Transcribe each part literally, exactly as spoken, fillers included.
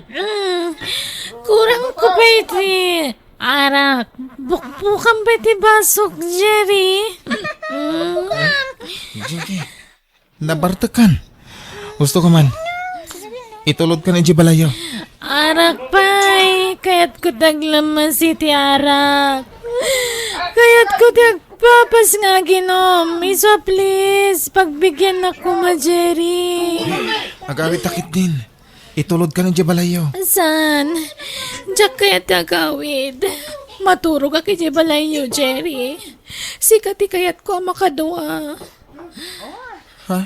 Mm, kurang ko pa iti arak. Bukbukan pa iti basok, Jerry. Mm. Jinky, nabartekkan. Gusto ko man. Itulodkan iti balayyo. Arak pay, kayatko ti aglammas iti arak. Kayatko ti agpapas nga aginom. Isu a please, pagbigiannak koma, Jerry. Agawidta ketdin. Itulodkan iti balayyo. Saan? Diak kayat ti agawid. Maturogak iti balayyo, Jerry. Sika ti kayatko a makadua. Ha?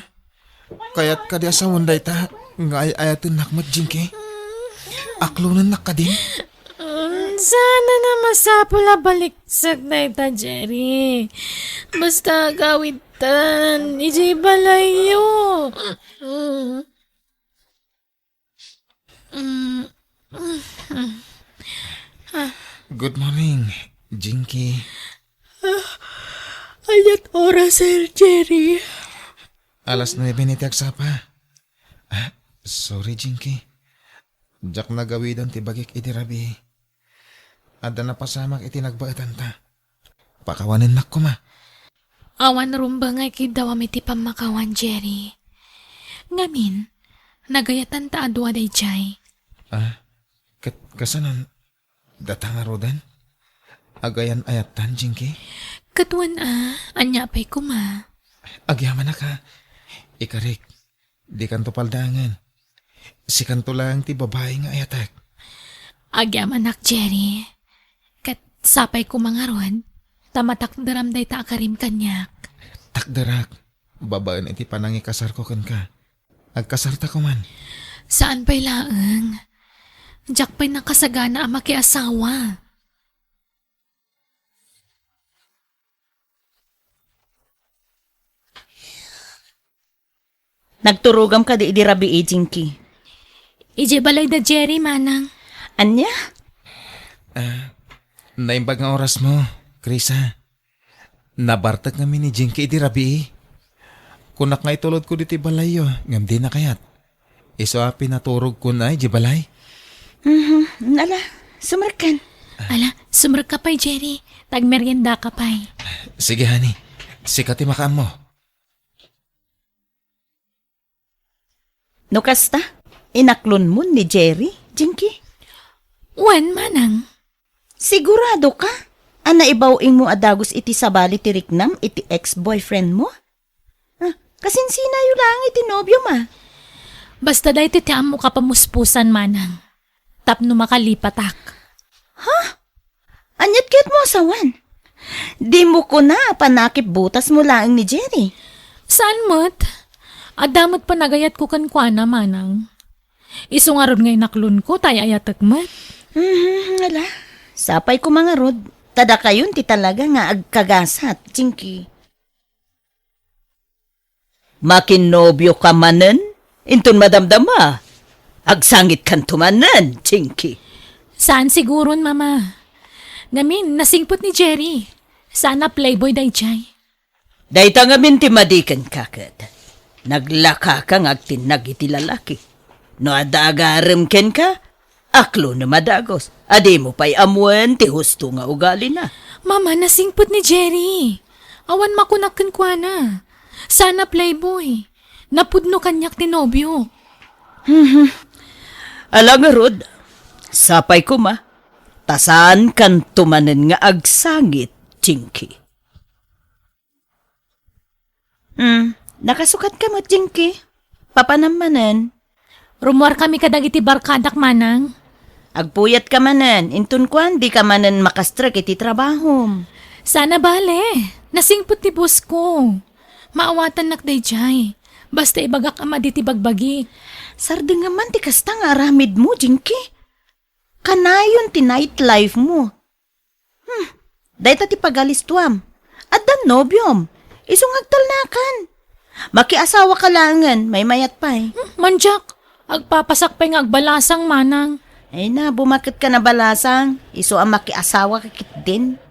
Kayat kadi a sawen dayta nga ay-ayatennak met, Jinky? Aklonennak kadin? Mm, saan a masapul a baliksak dayta, Jerry. Basta agawidtan iti balayyo. Mm. Mm. Good morning, Jinky. Ania't oras, Sir Jerry? Alas nuebe ni ti agsapa. Ah, sorry, Jinky. Diak nagawidan ti bagik iti rabii. Adda napasamak iti nagbaetanta. Pakawanennak koma. Awan rumbeng nga ikiddawam iti pammakawan, Jerry. Ngamin, nagayatan ta a dua daydiay. Ah, ket kasanon, data ngaruden? Agayan-ayattan, Jinky? Ket wen a, ania pay koma? Agyamanak a. Ikarik, dikanto paldaangen. Sikanto laeng ti babai nga ayatek. Agyamanak, Jerry. Ket sapay koma ngarud, ta matakderam dayta a karim kaniak. Takderak, babaen iti panangikasarko kenka. Agkasarta koman. Saan pay laeng. Diak pay nakasagana a makiasawa. Nagturogam kadi idi rabii, Jinky? Idiay balay da Jerry, manang. Ania? Ah, naimbag nga orasmo, Krisa. Nabartek ngamin ni Jinky idi rabii. Kunak nga itulodko ditoy balayyo, ngem dina kayat. Isu a pinaturogkon idiay balay. Mhm, ala, sumrekkan. Ala, sumrekka pay, Jerry. Ta agmeriendaka pay. Sige, honey. Sika ti makaammo. No kasta, inaklonmon ni Jerry, Jinky? Wen, manang. Siguradoka a naibaw-ingmo a dagus iti sabali ti riknam iti ex-boyfriendmo? Ah, kasinsinayo laeng iti nobiom a? Basta daytoy ti ammok a pamuspusan, manang. Tapno makalipatak. Ha? Ania't kayatmo a sawen? Dimo kuna a panakipbutasmo laeng ni Jerry? Saan met? Adda met panagayatko kenkuana, manang. Isu ngarud nga inaklonko, ta ay-ayatek met. Mhm, ala. Sapay koma ngarud, ta dakayon ti talaga nga agkagasat, Jinky. Makinnobioka manen? Inton madamdama, agsangitkanto manen, Jinky. Saan siguron, Mama. Ngamin, nasingpet ni Jerry. Saan a playboy daydiay. Dayta ngamin ti madi kenka ket. Naglakaka nga agtinnag iti lalaki. No adda agarem kenka, aklonem a dagus a dimo pay ammoen ti husto nga ugalina. Mama, nasingpet ni Jerry. Awan makunak kenkuana. Saan a playboy. Napudno kaniak ti nobio. Ala ngarud, sapay koma, ta saankanto manen nga agsangit, Jinky. Hmm, nakasukatka met, Jinky. Papanam manen. Rummuarkami kadagiti barkadak, manang. Agpuyatka manen, inton kuan, dika manen makastrek iti trabahom. Saan a bale, nasingpet ti boss ko. Maawatannak daydiay. Basta ibagak a madi ti bagbagik. Sardengam man ti kasta nga aramidmo, Jinky. Kanayon ti nightlife mo. Hmm, dayta ti pagalistuam. Addan nobiom. Isu nga agtalnakan. Makiasawaka laengen, maymayat pay. Hmm, mandiak, agpapasak pay nga agbalasang, manang. Ay na, bumaket ka na balasang. Isu a makiasawaka ketdin.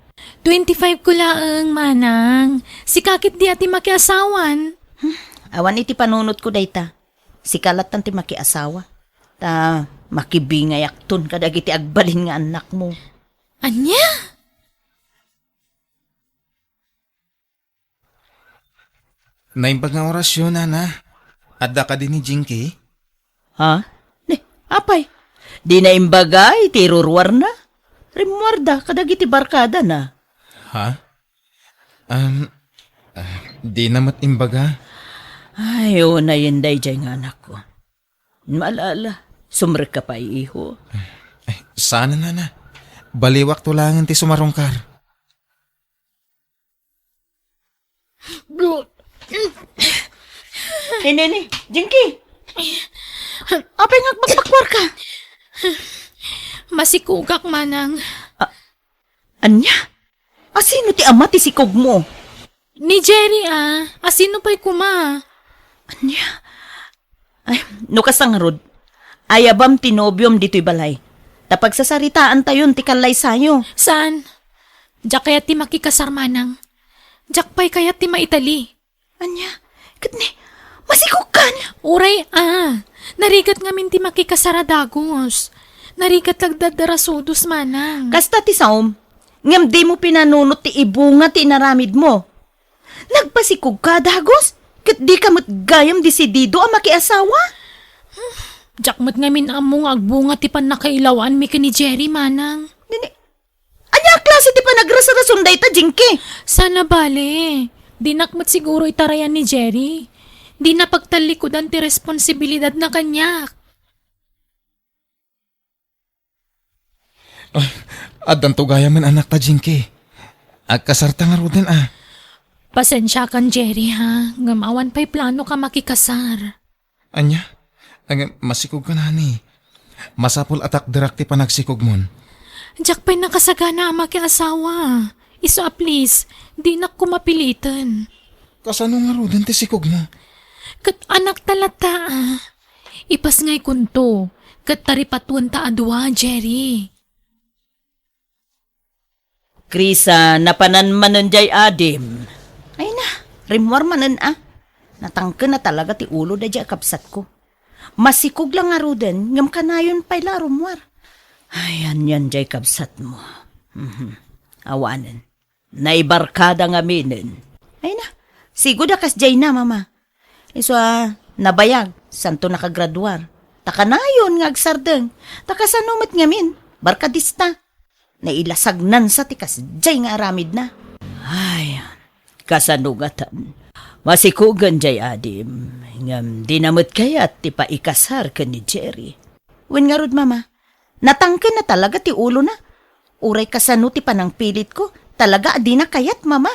Twenty-five ko laeng, manang. Sika ketdi a ti makiasawan. Hmm, awan iti panunotko dayta. Sika lattan ti makiasawa. Ta, Makibingayakton kadagiti agbalin nga annakmo. Ania? Naimbag nga orasyon, nana. Adda kadi ni Jinky? Ha? Ni, apay? Di naimbaga iti iruruarna? Rimmuarda kadagiti barkadana. Ha? Um, ah, di na met imbaga. Ay, unayen daydiay nga anakko. Malala, sumrekka pay, iho. Ay, saan, nana. Baliwak to laengen ti sumarungkar. Ini, ini, Jinky! Apay nga agpakpakuarka? Masikugak, manang. A-, ania? Asino ti ama ti sikogmo? Ni Jerry, a. Asino pay koma? Ania? Ay, no kasta ngarud, ayabam ti nobiom ditoy balay. Ta pagsasaritaantayon ti kallaysayo. Saan? Diak kayat ti makikasar, manang. Diak pay kayat ti maitali. Ania? Ket ni, masikogkan? Uray, a. Narigat ngamin ti makikasar a dagus. Narigat lagda darasudos, manang. Kasta ti saom, ngem dimo pinanunot ti ibunga ti inaramidmo. Nagpasikogka a dagus? Ket dika met gayam desidido a makiasawa? Diak met ngamin ammo nga agbunga ti pannakailawaanmi ken ni Jerry, manang. Nini, ania a klase ti panagrasrason dayta, Jinky? Saan a bale. Dinak met siguro itarayan ni Jerry. Dina pagtallikudan ti responsibilidadna kaniak. Ay, addanto gayamen anakta, Jinky. Agkasarta ngaruden, a. Pasensiakan, Jerry, ha? Ngem awan pay plano ka makikasar. Ania? Ngem masikogka, nani. Masapul a takderak ti panagsikogmon. Diak pay nakasagana a makiasawa. Isu a please, dinak koma piliten. Kasano ngaruden ti sikogmo? Ket anakta latta, a. Ipasngaykonto, ket taripatuenta a dua, Jerry. Krisa, napanan manen jay adim. Ay na, rimmuar manen a. Natangken a talaga ti ulo dayjay a kabsatko. Masikog la ngaruden, ngem kanayon pay la a rummuar. Ay, anian jay kabsatmo. Mhm. Awanen. Naibarkada ngaminen. Ay na, sigud a kasjay na, Mama. Isu a nabayag, santo nakagraduar. Ta kanayon nga agsardeng. Ta kasano met ngamin, barkadista. Nailasagnansa ti kasjay nga aramidna. Ay, kasano ngatan? Masikogen jay adim, ngem dina met kayat ti paikasar ken ni Jerry. Wen ngarud, Mama, natangken na talaga ti ulona. Uray kasano ti panangpilitko, talaga a dina kayat, Mama.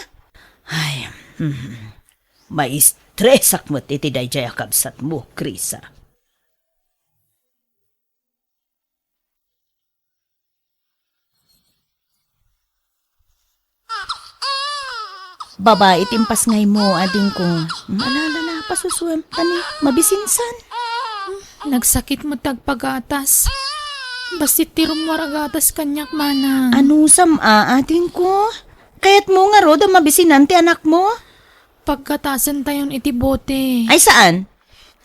Ay, hmm. Maistresak met iti dayjay a kabsatmo, Krisa. Babai ti impasngaymo, adingko. Ala, ala, ala, pasusuem. Tani, mabisinsan. Nagsakit met ti agpagatas. Bassit ti rummuar a gatas kaniak, manang. Anusam a, adingko? Kayatmo ngarud a mabisinan ti anakmo? Paggatasentayon iti bote. Ay, saan?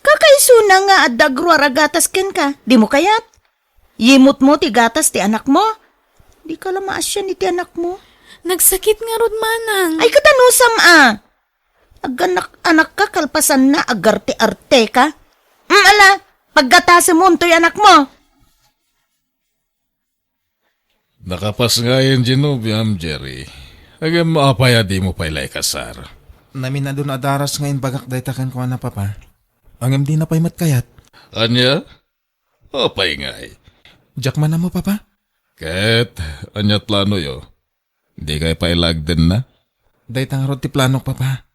Kakaisuna nga adda agruar a gatas kenka. Dimo kayat? Yimutmo ti gatas ti anakmo? Dika la maasian iti anakmo. Nagsakit ngarud, manang. Ay, ket anusam a. Aganak-anakka kalpasanna, agarte-arteka. Mm, ala, paggatasem toy anakmo. Nakapasngayen ti nobiam, Jerry. Ngem apay a dimo pay la ikasar? Naminadun a daras nga imbagak dayta kenkuana, Papa. Ngem dina pay met kayat. Ania? Apay ngay? Diak man ammo, Papa. Ket, ania ti planoyo? Dikay pay la agdenna? Dayta ngarud ti planok, Papa.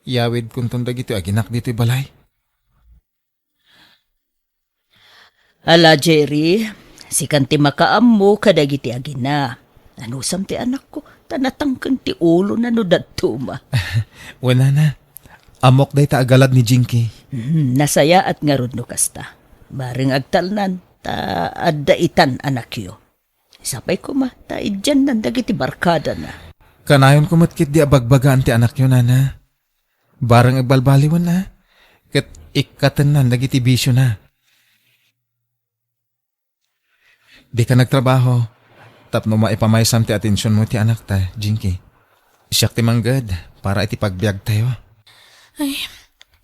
Yawidkonton dagitoy aginak ditoy balay. Ala, Jerry, sikan ti makaammo kadagiti agina. Anusam ti anakko, ta natangken ti ulona no dadduma. Wen, nana, ammok dayta a galad ni Jinky. Hmm, nasayaat ngarud no kasta. Bareng agtalnan, ta adda itan anakyo. Sapay koma, ta idiannan dagiti barkadana. Kanayonko met ketdi a bagbagaan ti anakyo, nana. Bareng agbalbaliwen a, ket ikkatennan dagiti bisiona. Dika nagtrabaho tapno maipamaysam ti atensionmo iti anakta, Jinky. Siak ti mangged para iti pagbiagtayo. Ay,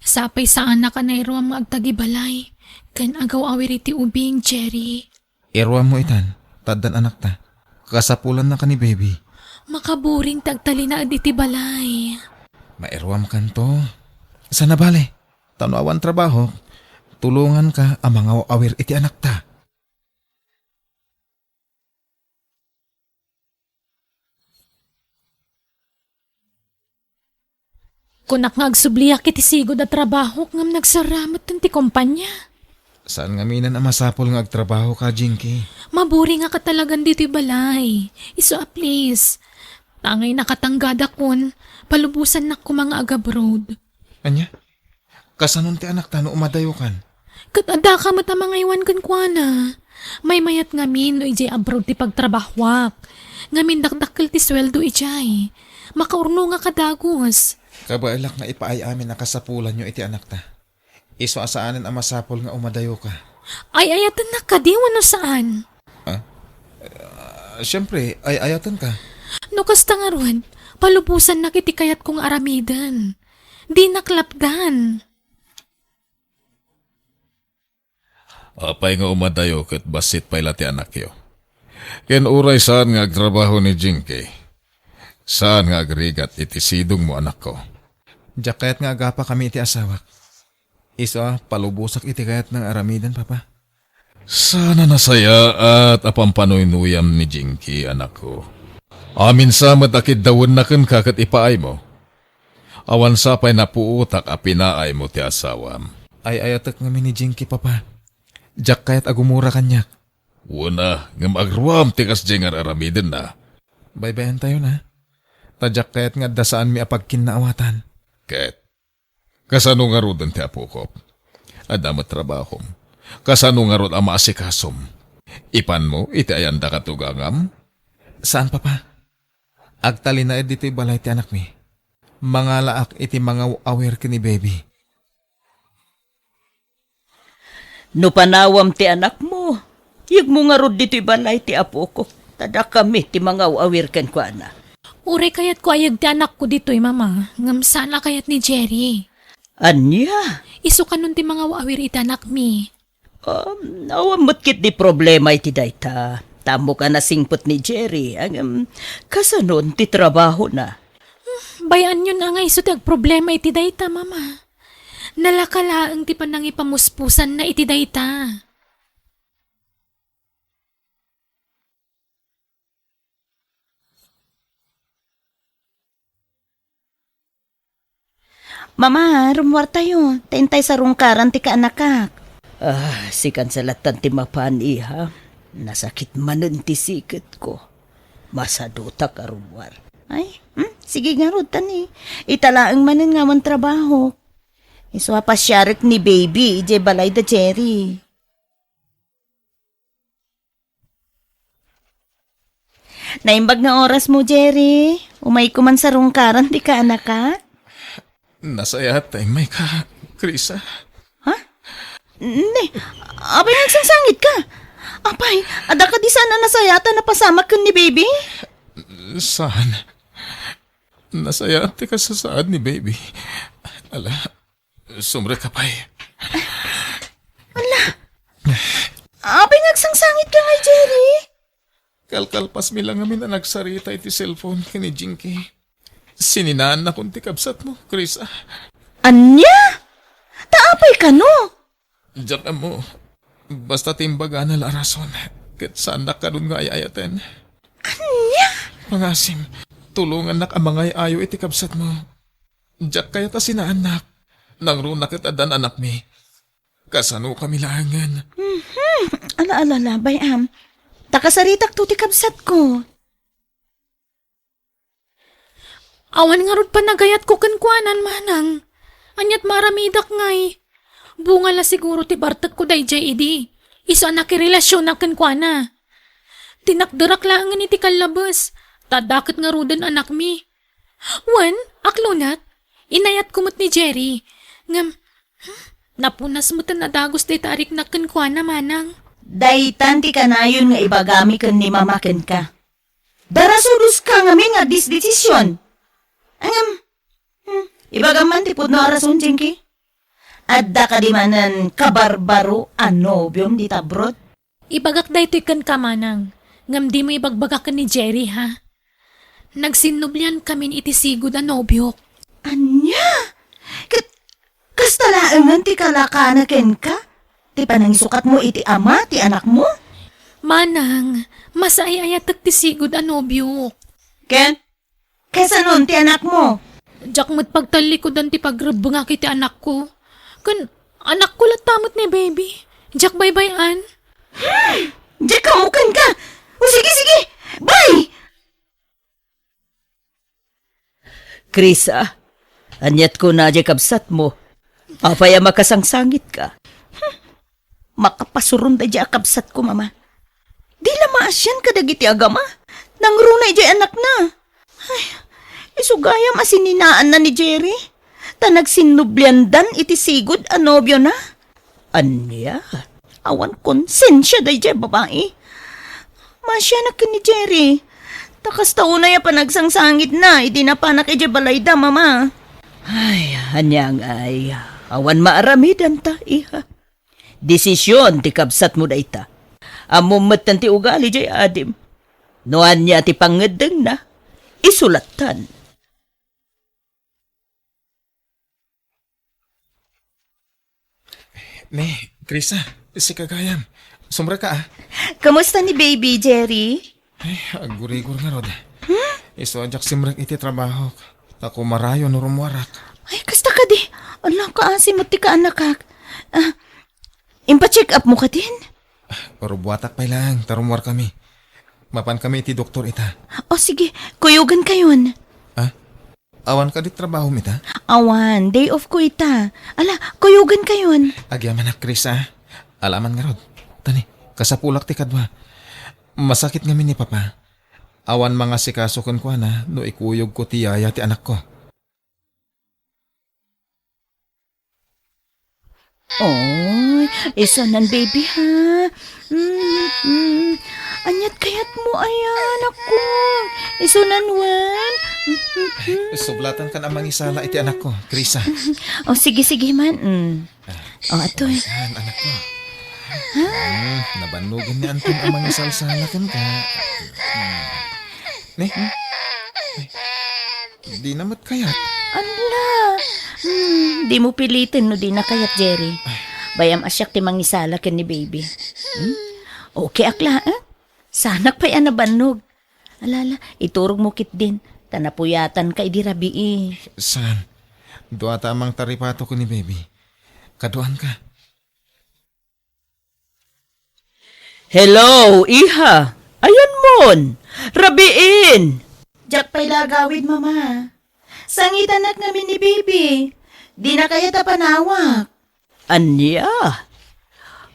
sapay saanak a nairuam nga agtagibalay ken agaw-awir iti ubing, Jerry. Iruammo itan, ta addan anakta. Kasapulannaka ni baby. Makaburing ti agtalinaed iti balay. Mairuamkanto. Sana bale, ta no awan trabaho, tulonganka a mangaw-awir iti anakta. Kunak nga agsubliak iti sigud a trabahok ngem nagsarramut ti kompania. Saan ngamin a masapul nga agtrabahoka, Jinky. Maburing a katalagan ditoy balay. Isu a please. Tangay nakatanggada kun, palubosannak koma nga agabroad. Ania? Kasanon ti anakta no umadayokan? Ket addaka met a mangaywan kenkuana. Maymayat ngamin no idiay abroad ti pagtrabahoak. Ngamin dakdakkel ti sueldo idiay. Makaurnongak a dagus. Kabaelak nga ipaay-amin a kasapulanyo iti anakta. Isu a saanen a masapul nga umadayoka. Ay-ayatennak kadi wenno saan? Ah? Ah, siempre, ay-ayatenka. No kasta ngarud, palubosannak iti kayatko nga aramiden. Dinak lapdan. Apay nga umadayo ket bassit pay la ti anakyo? Ken uray saan nga agtrabaho ni Jinky, saan nga agrigat iti sidongmo, anakko. Diak kayat nga agapakami iti asawak. Isu a palubosak iti kayatna nga aramiden, Papa. Saan a nasayaat a pampanuynuyam ni Jinky, anakko. Amin sa met a kiddawenna kenka ket ipaaymo. Awan sa pay napuotak a pinaaymo ti asawam. Ay-ayatek ngamin ni Jinky, Papa. Diak kayat a gumura kaniak. Wen a, ngem agruam ti kasdiay nga ar-aramidenna. Baybay-antayona. Ta diak kayat nga adda saanmi a pagkinnaawatan. Ket, kasano ngaruden ti apokop? Adda met trabahom. Kasano ngarud a maasikasom? Ipanmo iti ayanda ket ugangam? Saan, Papa. Agtalinaed ditoy balay ti anakmi. Mangalaak iti mangaw-awir ken ni baby. No panawam ti anakmo, yegmo ngarud ditoy balay ti apokok, ta dakami ti mangaw-awir kenkuana. Uray kayatko a yeg ti anakko ditoy, Mama, ngem saan a kayat ni Jerry. Ania? Isu kanon ti mangaw-awir iti anakmi. Um, awan met ketdi problema iti dayta. Ta ammok a nasingpet ni Jerry, ngem kasanon ti trabahona? Hmm, bay-anyon a nga isu ti agproblema iti dayta, Mama. Nalaka laeng ti panangipamuspusanna iti dayta. Mama, rummuartayo. Ta intay sarungkaran ti kaanakak. Ah, sikan sa lattan ti mapan, iha. Nasakit manen ti siketko. Masadutak a rummuar. Ay, hmm, sige ngarud, tani. Ita laeng manen nga awan trabaho. Isu a pasiarek ni baby, idiay balay da Jerry. Naimbag nga orasmo, Jerry. Umayko man sarungkaran ti kaanakak. Nasayaat ta immayka, Krisa. Ha? Ne, apay nga agsangsangitka? Apay, adda kadi saan a nasayaat a napasamak ken ni baby? Saan? Nasayaat ti kasasaad ni baby. Ala, sumrek ka pay. Ala! Apay nga agsangsangitka ngay, Jerry? Kalkalpasmi la ngamin a nagsarita iti cellphone ken ni Jinky. Sininaannakon ti kabsatmo, Krisa. Ania? Ta apay kano? Diak ammo. Basta ti imbagana la a rason, ket saannak kadun nga ay-ayaten. Ania? Pangasim, tulongannak a mangay-ayo iti kabsatmo. Diak kayat a sinaannak. Nangruna ket addan anakmi. Kasanokami laengen. Mhm. Ala, ala, ala, bay-am. Ta kasaritakto ti kabsatko. Awan ngarud panagayatko kenkuanan, manang. Aniat maaramidak ngay? Bunga la siguro ti bartekko daydiay idi. Isu a nakirelasionak kenkuana. Tinakderak laengen iti kallabes, ta adda ket ngaruden anakmi. Wen, aklonat, inayatko met ni Jerry. Ngem, hmm, napunas meten a dagus dayta a riknak kenkuana, manang. Daytan ti kanayon nga ibagami ken ni Mama kenka. Darasudoska ngamin nga disdesision. Ngem, hmm, ibagam man ti pudno a rason, Jinky. Adda kadi manen kabarbaro a nobiom dita abroad? Ibagak daytoy kenka, Manang, ngem dimo ibagbaga ken ni Jerry, ha? Nagsinnubliankamin iti sigud a nobiok. Ania? Ket kasta laengen ti kalakana kenka? Ti panangisukatmo iti ama ti anakmo? Manang, masaay-ayatek ti sigud a nobiok. Ken? Kasanon ti anakmo? Diak met pagtallikudan ti pagrebbengak iti anakko. Ken anakko latta met ni baby. Diak baybay-an. Hmm, diak kammukenka. O sige, sige. Bye! Krisa, aniat kuna diay kabsatmo? Apay a makasangsangitka? Hmm, makapasuron daydiay a kabsatko, Mama. Di la maasian kadagiti agama. Nangruna idiay anakna. Ay, isu gayam a sininaanna ni Jerry. Ta nagsinnubliandan iti sigud a nobiona. Ania? Awan konsensia daydiay babai. Maasianak ken ni Jerry. Ta kasta unay a panagsangsangitna idi napanak idiay balayda, Mama. Ay, ania ngay? Awan maaramidanta, iha. Desision ti kabsatmo dayta. Ammom metten ti ugali diay adim. No ania ti pangngeddengna, isu lattan. Ni, Krisa, sika gayam. Sumrekka, a. Kumusta ni baby, Jerry? Ay, aggurigor ngarud. Hmm? Isu a diak simrek iti trabahok. Ta kumarayo no rummuarak. Ay, kasta kadi. Ala, kaasi met ti kaanakak. A, impacheck upmo kadin? Rubbuatak pay laeng, ta rummuarkami. Mapankami iti doktor ita. O, sige. Kuyogankayon. A? Awan kadi trabahom ita? Awan. Day off ko ita. Ala, kuyogankayon. Agyamanak, Krisa. Alaman ngarud. Tani, kasapulak ti kadua. Masakit ngamin ni Papa. Awan mangasikaso kenkuana no ikuyogko ti yaya ti anakko. Oy, isunan, baby, ha? Mm, mm. Aniat kayatmo, aya, anakko? Isunan wen? Mm, mm, mm. Sublatankan a mangisala iti anakko, Krisa. O, sige, sige man. Mm. Ah, O, atoy. Saan, anakko? Ha? Hmm, nabannogen ni Anton a mangisalsala kenka. Hmm. Ne? Ay, dina met kayat. Ala. Hmm, dimo piliten no dina kayat, Jerry. Ay. Bay-am a siak ti mangisala ken ni baby. Hmm? Okay ak laeng. Saanak pay a nabannog. Alala, iturogmo ketdin, ta napuyatanka idi rabii. Saan? Dua ta a mangtaripato ken ni baby. Kaduanka. Hello, iha. Ayanmon? Rabiin! Diak pay la agawid, Mama. Sangitanak ngamin ni baby. Dina kayat a panawak. Ania?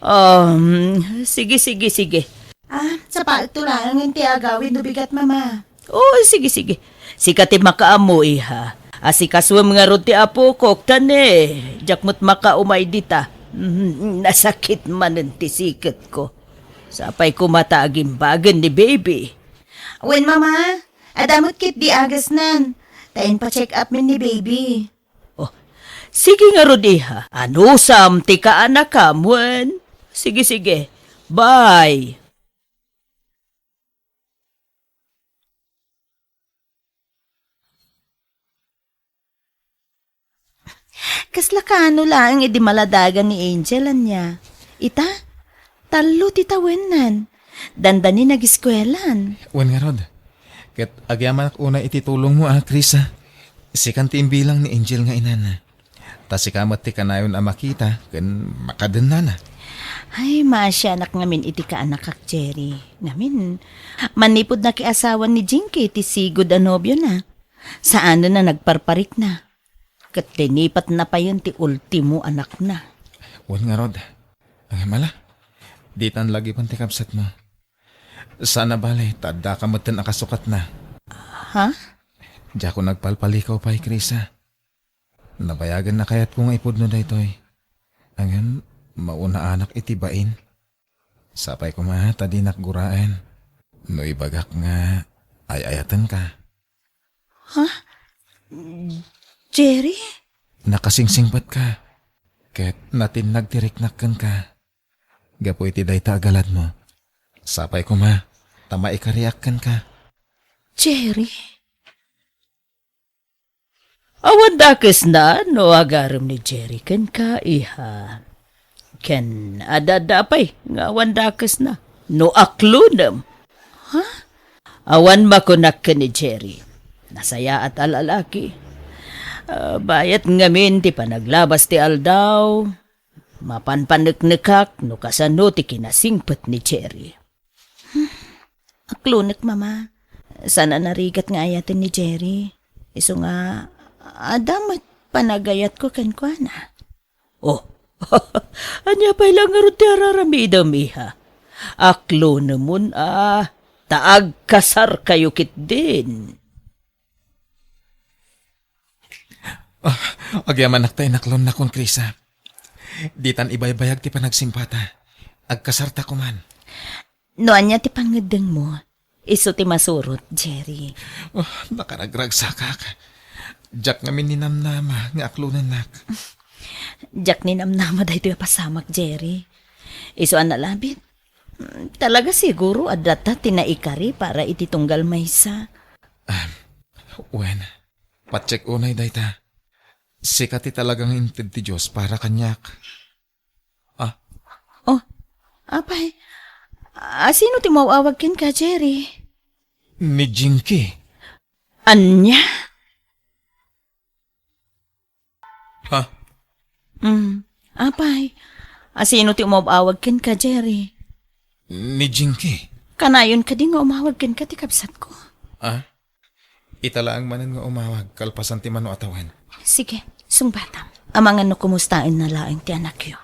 Um, sige, sige, sige. Ah, sapaekto laengen ti agawid no bigat, Mama. O, sige, sige. Sika ti makaammo, iha. Asikasuem ngarud ti apokok, ta ne, diak met makaumay dita. Mm, nasakit manen ti siketko. Sapay koma ta agimbagen ni baby. Wen, Mama, adda met ketdi agasnan. Ta inpa-check up min ni baby. O, sige ngarud, iha. Anusam ti kaanakam, wen? Sige, sige. Bye. Kasla kaano laeng idi maladagan ni Angel, ania? Ita, tallo ti tawennan. Dandani nagiskuelan. Wen ngarud, ket agyamanak unay iti tulongmo, a, Krisa. Sikan ti imbilang ni Angel nga inana. Ta sika met ti kanayon a makita ken makadennana. Ay, maasianak ngamin iti kaanakak, Jerry. Ngamin, manipud nakiasawan ni Jinky ti sigud a nobiona. Saanen a nagparparikna. Ket linipatna payen ti ultimo anakna. Wen ngarud, ngem ala, ditan lagipen ti kabsatmo. Saan a bale, ta addaka metten a kasukatna. Ha? Diakon agpalpalikaw pay, Krisa. Nabayagen a kayatko nga ipudno daytoy. Ngem, maunaanak iti bain. Sapay koma ta dinak guraen no ibagak nga ay-ayatenka. Ha? Jerry? Nakasingsingpetka, ket natinnag ti riknak kenka. Gapu iti dayta a galadmo, sapay koma ta maikariak kenka. Jerry? Awan dakesna no agarem ni Jerry kenka, iha. Ken adda-adda pay nga awan dakesna no aklonem. Ha? Awan makunak ken ni Jerry. Nasayaat a lalaki. Ah, bayat ngamin ti panaglabas ti aldaw. Mapanpaneknekak no kasano ti kinasingpet ni Jerry. Aklonek, Mama. Saan a narigat nga ayaten ni Jerry. Isu nga, adda met panagayatko kenkuana. Oh, ania pay la ngarud ti araramidem, iha? Aklonemon a, ta agkasarkayo ketdin. Ah, agyamanak ta inaklonnakon, Krisa. Ditan ibaybayag ti panagsingpata. Agkasarta koman. No ania ti pangngeddengmo, isu ti masurot, Jerry. Oh, nakaragragsakak. Diak ngamin ninamnama nga aklonennak. Diak ninamnama daytoy a pasamak, Jerry. Isu a nalabit. Talaga siguro adda ta ti naikari para iti tunggal maysa. Ah, wen, patiek unay dayta. Sika ti talaga nga inted ti Dios para kaniak. Ah? Oh, apay, a, sino ti umaw-awag kenka, Jerry? Ni Jinky. Ania? Ha? Mm, apay, a, sino ti umaw-awag kenka, Jerry? Ni Jinky. Kanayon kadi nga umawag kenka ti kabsatko? Ah? Ita laeng manen nga umawag kalpasan ti mano a tawen. Sige, sungbatam. Amangan no kumustaenna laeng ti anakyo.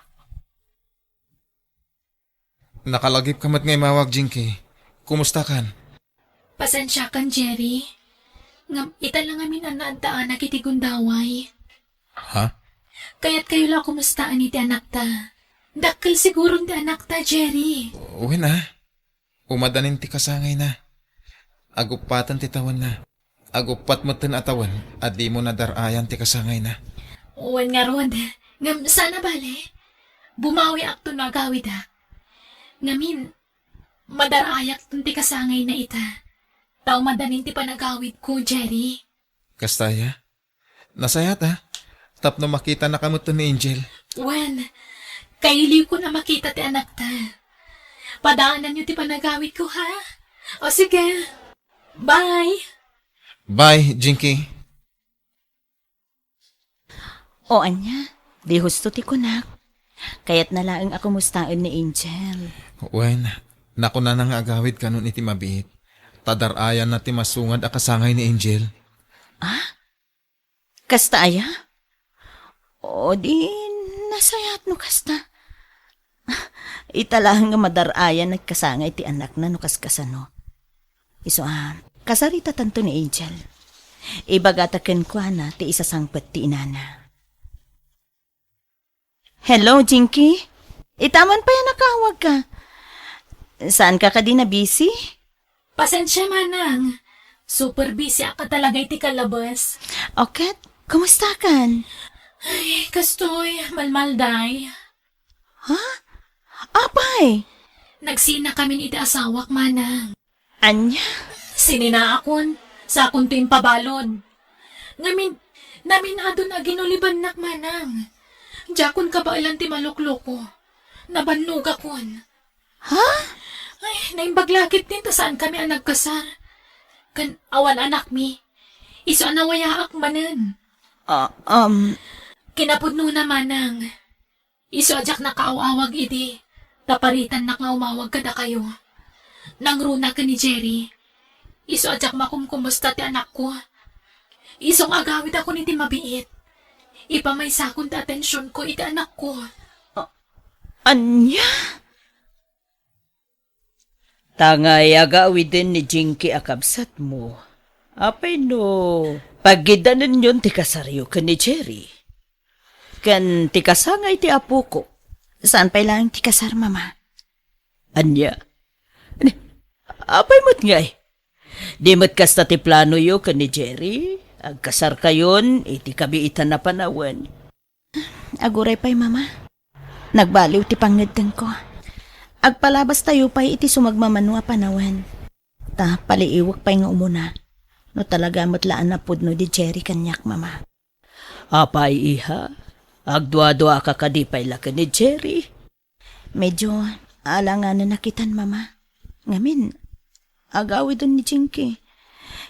Nakalagipka met nga imawag, Jinky. Kumustakan? Pasensiakan, Jerry. Ngem ita la ngamin a naaddaanak iti gundaway. Ha? Kayatkayo la a kumustaen iti anakta. Dakkel siguron ti anakta, Jerry. Wen a. Umadanin ti kasangayna. Aguppaten ti tawenna. Aguppat metten a tawen a dimo nadar-ayan ti kasangayna. Wen ngarud, ngem saan a bale. Bumawiakto no agawidak. Ngamin, madar-ayakton ti kasangayna ita. Ta umadanin ti panagawidko, Jerry. Kasta aya? Nasayaat a. Tapno makitanaka metten ni Angel. Wen, kailiwkon a makita ti anakta. Padaananyo ti panagawidko, ha? O sige. Bye. Bye, Jinky. O ania, di husto ti kunak. Kayatna laeng a kumustaen ni Angel. Wen, nakunana nga agawid kanon iti mabiit. Ta dar-ayanna ti masungad a kasangay ni Angel. Ah? Kasta aya? O di, nasayaat no kasta. Ita laeng nga madar-ayan nagkasangay ti anakna no kaskasano. Isu a, kasaritatanto ni Angel. Ibagata kenkuana ti isasangpet ti inana. Hello, Jinky? Ita man pay a nakaawagka. Saanka kadi nabisi? Pasensia, manang. Super busy ak talaga iti kalabas. O ket, kumustakan? Ay, kastoy, malmalday. Ha? Apay? Nagsinakamin iti asawak, manang. Ania? Sininaakon, sakonto impabalon. Ngamin, naminadon a ginulibannak, manang. Diakon kabaelan ti malukloko. Nabannogakon. Ha? Ay, naimbag la ketdin ta saankami a nagkasar. Ken awan anakmi. Isu a nawayaak manen. Ah, um. Kinapudnona, manang. Isu a diak nakaaw-awag idi, ta paritannak nga umawag kadakayo. Nangruna ken ni Jerry. Isu a diak makumkumusta ti anakko. Isu nga agawidakon iti mabiit. Ipamaysakon ti atensionko iti anakko. A-, ania? Ta ngay agawiden ni Jinky a kabsatmo, apay no paggidanenyon ti kasaryo ken ni Jerry? Ken ti kasangay ti apoko. Saan pay laeng ti kasar, Mama? Ania? Ni, apay met ngay? Di met kasta ti planoyo ken ni Jerry? Agkasarkayon iti kabiitan a panawen. Aguray pay, Mama. Nagbaliw ti pangngedtengko. Agpalabastayo pay iti sumagmamano a panawen. Ta paliiwek pay nga umuna, no talaga met la a napudno ni Jerry kaniak, Mama. Apay, iha? Agduaduaka kadi pay la ken ni Jerry? Medyo alanganen a kitan, Mama. Ngamin, agawiden ni Jinky.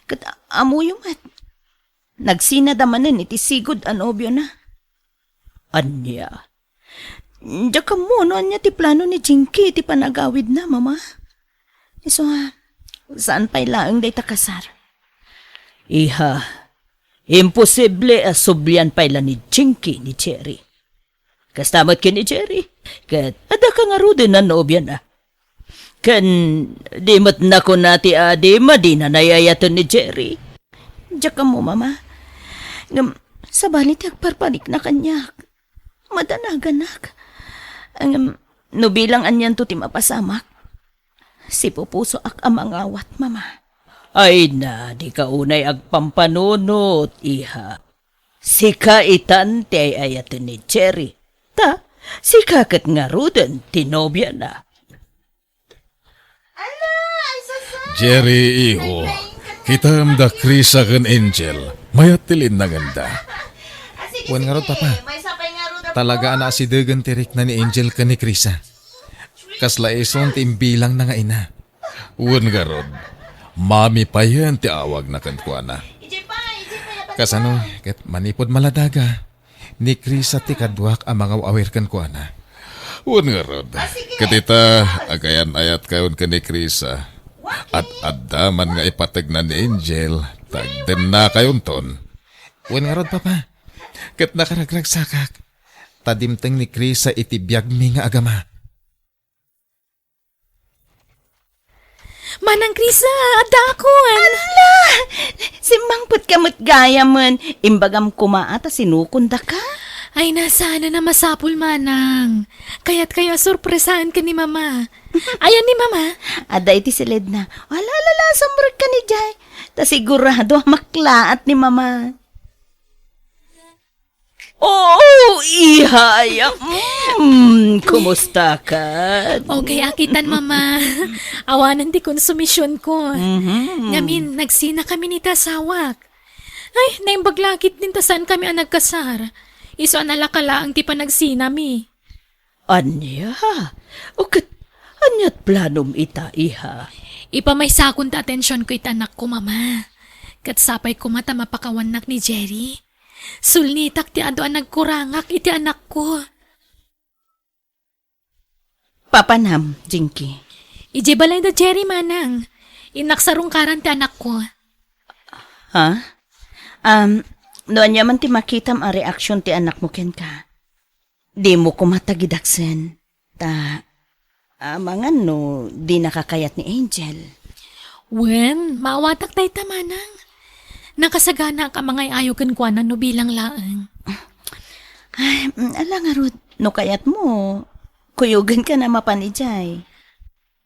Ket a-, ammoyo met. Nagsinada manen iti sigud a nobiona. Ania? Diak ammo no ania ti plano ni Jinky iti panagawidna, Mama. Isu, saan pay laeng dayta kasar? Iha, imposible a sublian pay la ni Jinky ni Jerry. Kasta met ken ni Jerry, ket adda ka ngaruden a nobiana. Ken di met nakuna ti adi, madina nay-ayaten ni Jerry. Diak ammo, Mama. Ngem, sabali ti agparparikna kaniak. Madanaganak. Ngem, no bilang anianto ti mapasamak, sipupusoak a mangawat, Mama. Ay na, di ka unay agpampanunot, iha. Sika itan ti ay-ayaten ni Jerry. Ta, sika ket ngaruden ti nobiana. Jerry, iho, kitam da Krisa ken Angel. Mayat ti linnangenda. Wen ngarud, Papa. Talaga a naasidegen ti rikna ni Angel ken ni Krisa. Kasla isun ti imbilangna nga ina. Wen ngarud, Mami payen ti awagna kenkuana. Kasano ket manipud maladaga, ni Krisa ti kaduak a mangaw-awir kenkuana. Wen ngarud, ket ita, agayan-ayatkayon ken ni Krisa. Ad-adda man nga ipategna ni Angel, tagdennakayonton. Wen ngarud, Papa, ket nakaragragsakak, ta dimteng ni Krisa iti biagmi nga agama. Manang Krisa, addaakon! Ala! Simmangpetka met gayamen. Imbagam koma a ta sinukondaka. Ay, na, saanen a masapul, Manang. Kayatkayo a sorpresaen ken ni Mama. Ayan ni Mama? Adda iti siledna. Ala, ala, ala, sumrekka idiay. Ta sigurado a maklaat ni Mama. Oo, iha, ay, mm, kumusta ka? Okay, akitan, Mama. Awanen ti konsumisionko. Mhm. Ngamin, nagsinakami ni asawak. Ay, naimbag la ketdin ta saankami a nagkasar. Isu a nalaka laeng ti panagsinami. Ania? O ket, ania't planom ita, iha? Ipamaysakon ti atensionko iti anakko, Mama. Ket sapay koma ta mapakawannak ni Jerry. Sulnitak ti adu a nagkurangak iti anakko. Papanam, Jinky? Idiay balay da Jerry, Manang. Innak sarungkaran ti anakko. Ha? Um, no ania man ti makitam a reaksion ti anakmo kenka, dimo koma tagidaksen. Ta, amangan no dinaka kayat ni Angel. Wen, maawatak dayta, Manang. Nakasaganaak a mangay-ayo kenkuana no bilang laeng. Ay, mm, ala ngarud, no kayatmo, kuyogenka na mapan idiay.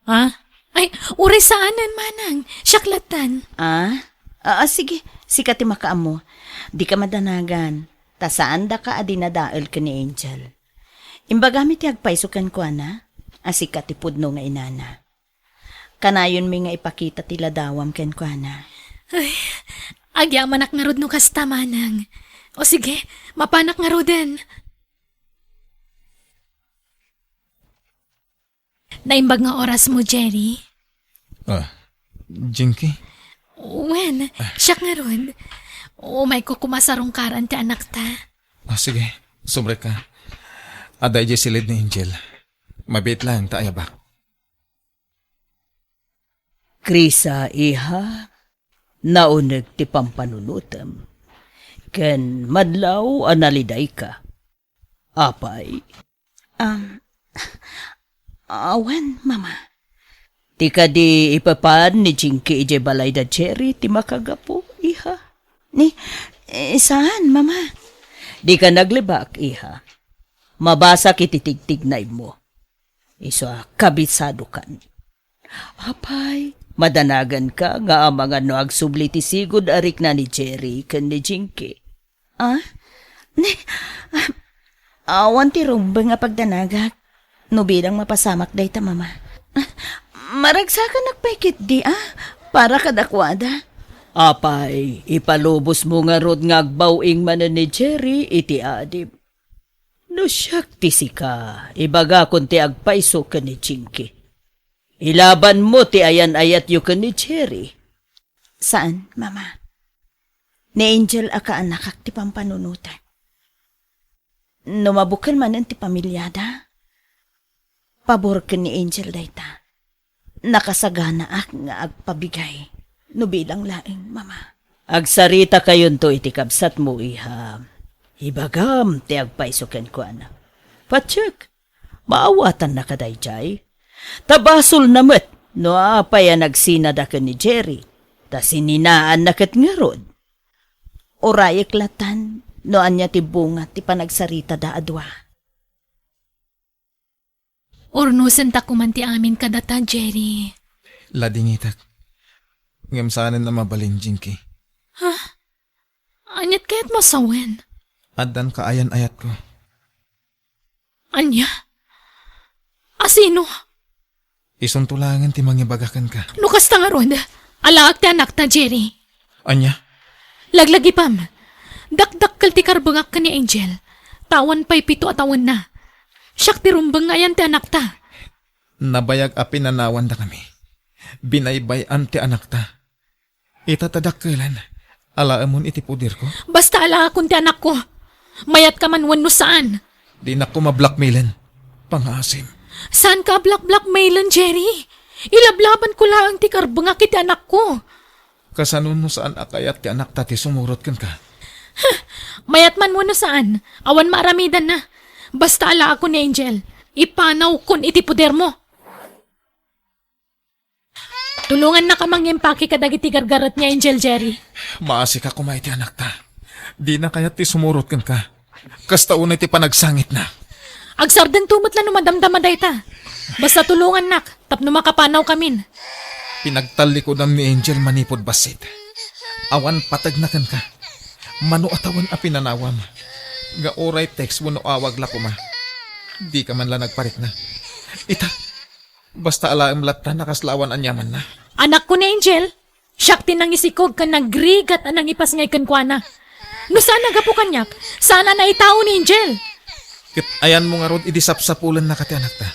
Ha? Ay, uray saanen, Manang. Siak lattan. Ah? Ah, ah, sige. Sika ti makaammo. Dika madanagan. Ta saandaka a dinadael ken ni Angel. Imbagami ti agpayso kenkuana a sika ti pudno nga inana. Kanayonmi nga ipakita ti ladawam kenkuana. Ay, agyamanak ngarud no kasta, Manang. O sige, mapanak ngaruden. Naimbag nga orasmo, Jerry. Ah, Jinky? Wen, siak ngarud. Umayko koma sarungkaran ti anakta. Ah, sige, sumrekka. Adda idiay silid ni Angel. Mabiit laeng ta ayabak. Krisa, iha, nauneg ti pampanunotem, ken madlaw a nalidayka. Apay? Um, awan, Mama. Ti kadi ipapan ni Jinky idiay balay da Jerry ti makagapu, iha? Ni, eh, saan, Mama? Dika naglibak, iha. Mabasak iti tigtignaibmo. Isu a kabisadokan. Apay, madanaganka nga amangan no agsubli ti sigud a rikna ni Jerry ken ni Jinky. Ah? Ne, ah, awan ti rumbeng a pagdanagak. No bilang mapasamak dayta, Mama. Ah, maragsakanak pay ketdi, ah, para kadakuada. Apay, ipalubosmo ngarud nga agbaw-ing manen ni Jerry iti adim. No siak ti sika, ibagakon ti agpayso ken ni Jinky. Ilabanmo ti ayan-ayatyo ken ni Jerry. Saan, Mama. Ni Angel a kaanakak ti pampanunotan. No mabukel manen ti pamiliada, pabor ken ni Angel dayta. Nakasaganaak nga agpabigay no bilang laeng, Mama. Agsaritakayon iti kabsatmo, iha. Ibagam ti agpayso kenkuana. Patiek, maawatannaka daydiay. Ta basolna met no apay a nagsinada ken ni Jerry, ta sininaanna ket ngarud. Urayek latan no ania ti bunga ti panagsaritada a dua. Urnosenta koman ti amin kadata, Jerry. Ladingitek. Ngem saanen a mabalin, Jinky. Ha? Aniat kayatmo a sawen? Addan kaayan-ayatko. Ania? A sino? Isunto laengen ti mangibaga kenka. No kasta ngarud, alaak ti anakta, Jerry. Ania? Laglagipem. Dakdakkel ti karbengak ken ni Angel. Ta awan pay pito a tawenna. Siak ti rumbeng nga ayan ti anakta. Nabayag a pinanawandakami. Binaybay-an ti anakta. Ita ta dakkelen, alaemon iti poderko. Basta alaakon ti anakko. Mayatkaman wenno saan. Dinak koma blackmailen. Pangaasim. Saanka a black-blackmailen, Jerry. Ilablabanko laeng ti karbengak iti anakko. Kasano no saan a kayat ti anakta ti sumurot kenka? Mayatman wenno saan, awan maaramidanna. Basta alaakon ni Angel. Ipanawkon iti podermo. Tulongannaka mangimpake kadagiti gargaret ni Angel, Jerry. Maasika koma iti anakta. Dina kayat ti sumurot kenka. Kasta unay ti panagsangitna. Agsardengto met la no madamdama dayta. Basta tulongannak tapno makapanawkamin. Pinagtallikodam ni Angel manipud bassit. Awan pategna kenka. Mano a tawen a pinanawam. Nga uray text wenno awag la koma. Dika man la nagparikna. Ita, Basta alaem latta a kasla awan aniamanna. Anakko ni Angel, siak ti nangisikog ken nagrigat a nangipasngay kenkuana. No saan a gapu kaniak, saan a naitao ni Angel. Ket ayanmo ngarud idi sapsapulennaka ti anakta.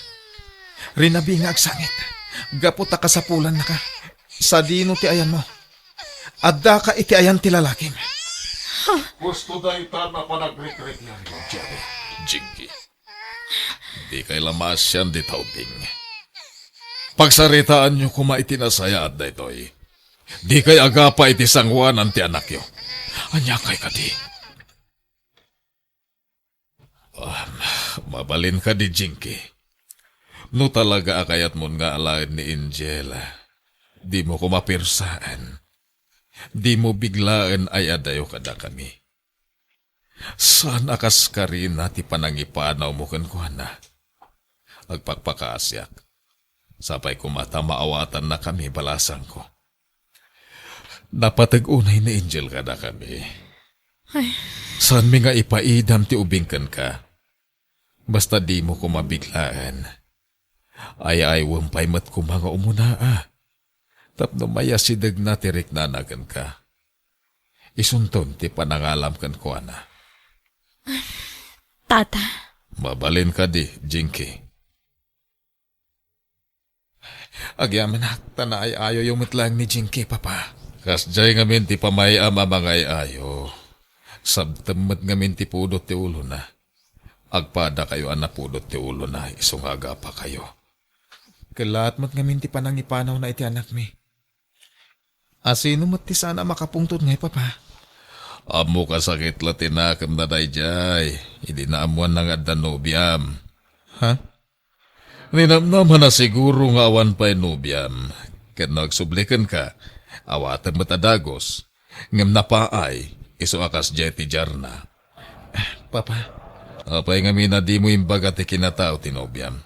Rinabi nga agsangit, gapu ta kasapulannaka. Sadino ti ayanmo? Addaka iti ayan ti lalakim. Gusto dayta a panagrikriknanyo, Jerry. Jinky. Dikay la maasian dita ubing. Pagsaritaanyo koma iti nasayaat daytoy. Dikay agapa iti sangoanan ti anakyo. Aniakay kadi? Um, mabalin kadi, Jinky? No talaga a kayatmon nga alaen ni Angel, dimo koma persaen. Dimo biglaen ay-adayo kadakami. Saan a kas karina ti panangipanawmo kenkuana. Agpakpakaasiak. Sapay koma ta maawatannakami, balasangko. Napateg unay ni Angel kadakami. Ay. Saanmi nga ipaidam ti ubing kenka. Basta dimo koma biglaen. Ay-aywem pay met koma nga umunaa. Tapno mayasidegna ti riknana kenka. Isunton ti panangalam kenkuana. Tata. Mabalin kadi, Jinky? Agyamanak, ta naay-ayoyo met laeng ni Jinky, Papa. Kasdiay ngamin ti pamay-am a mangay-ayo. Sabtem met ngamin ti pudot ti ulona. Agpadakayo a napudot ti ulona isu nga agapakayo. Kellaat met ngamin ti panangipanawna iti anakmi. Asino met ti saan a makapungtot ngay, Papa? Ammok a sakit la ti nakemna daydiay idi naammoanna nga adda nobiam. Ha? Ninamnama na siguro nga awan pay nobiam. Ket no agsubli kenka, awatem met a dagus. Ngem napaay, isu a kasdiay ti diarna. Papa. Apay ngamin a dimo imbaga ti kinatao ti nobiam?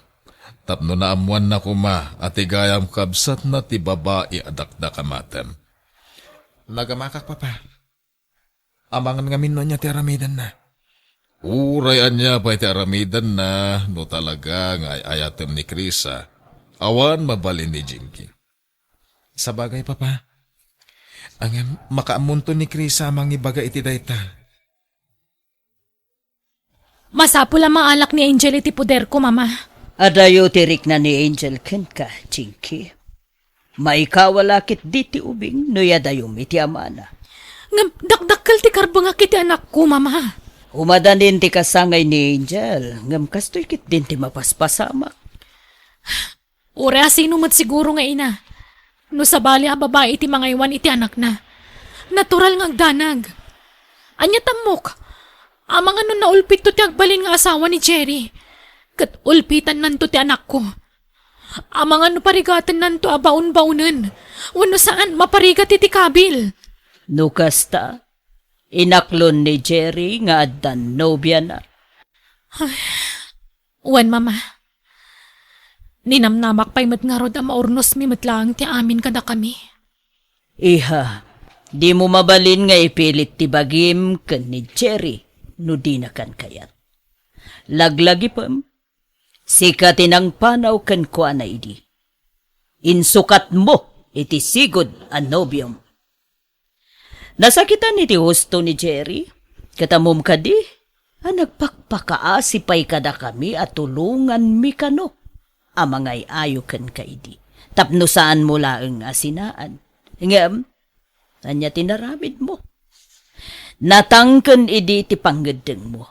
Tapno naammoanna koma a ti gayam kabsatna ti babai a dakdakamatem. Nagamakak, Papa. Amangan ngamin no ania ti aramidenna. Uray ania pay ti aramidenna, no talaga nga ay-ayatem ni Krisa, awan mabalin ni Jinky. Sabagay, Papa. Ngem, makaammonto ni Krisa a mangibaga iti dayta. Masapul a maalak ni Angel iti poderko, Mama. Adayo ti rikna ni Angel kenka, Jinky. Maikaw a la ketdi ti ubing no yadayom iti amana. Ngem dakdakkel ti karbengak iti anakko, Mama. Umadanin ti kasangay ni Angel, ngem kastoy ketdin ti mapaspasamak. Uray a sino met siguro nga ina. No sabali a babai ti mangaywan iti anakna, natural nga agdanag. Ania tammok? Amangan no naulpitto ti agbalin nga asawa ni Jerry, ket ulpitannanto ti anakko. Amangan no parigatennanto a baon-baonen, wenno saan maparigat iti kabil. No kasta, inaklon ni Jerry nga addan nobiana. Ay, wen, Mama. Ninamnamak pay met ngarud a maurnosmi met laeng ti amin kadakami. Iha, dimo mabalin nga ipilit ti bagim ken ni Jerry no dina kan kayat. Laglagipem, sika ti nangpanaw kenkuana idi. Insukatmo iti sigud a nobiom. Nasakitan iti husto ni Jerry, ket ammom kadi a nagpakpakaasi pay kadakami a tulonganmi kano a mangay-ayo kenka idi, tapno saanmo laeng a sinaan. Ngem, ania ti naramidmo? Natangken idi ti pangngeddengmo.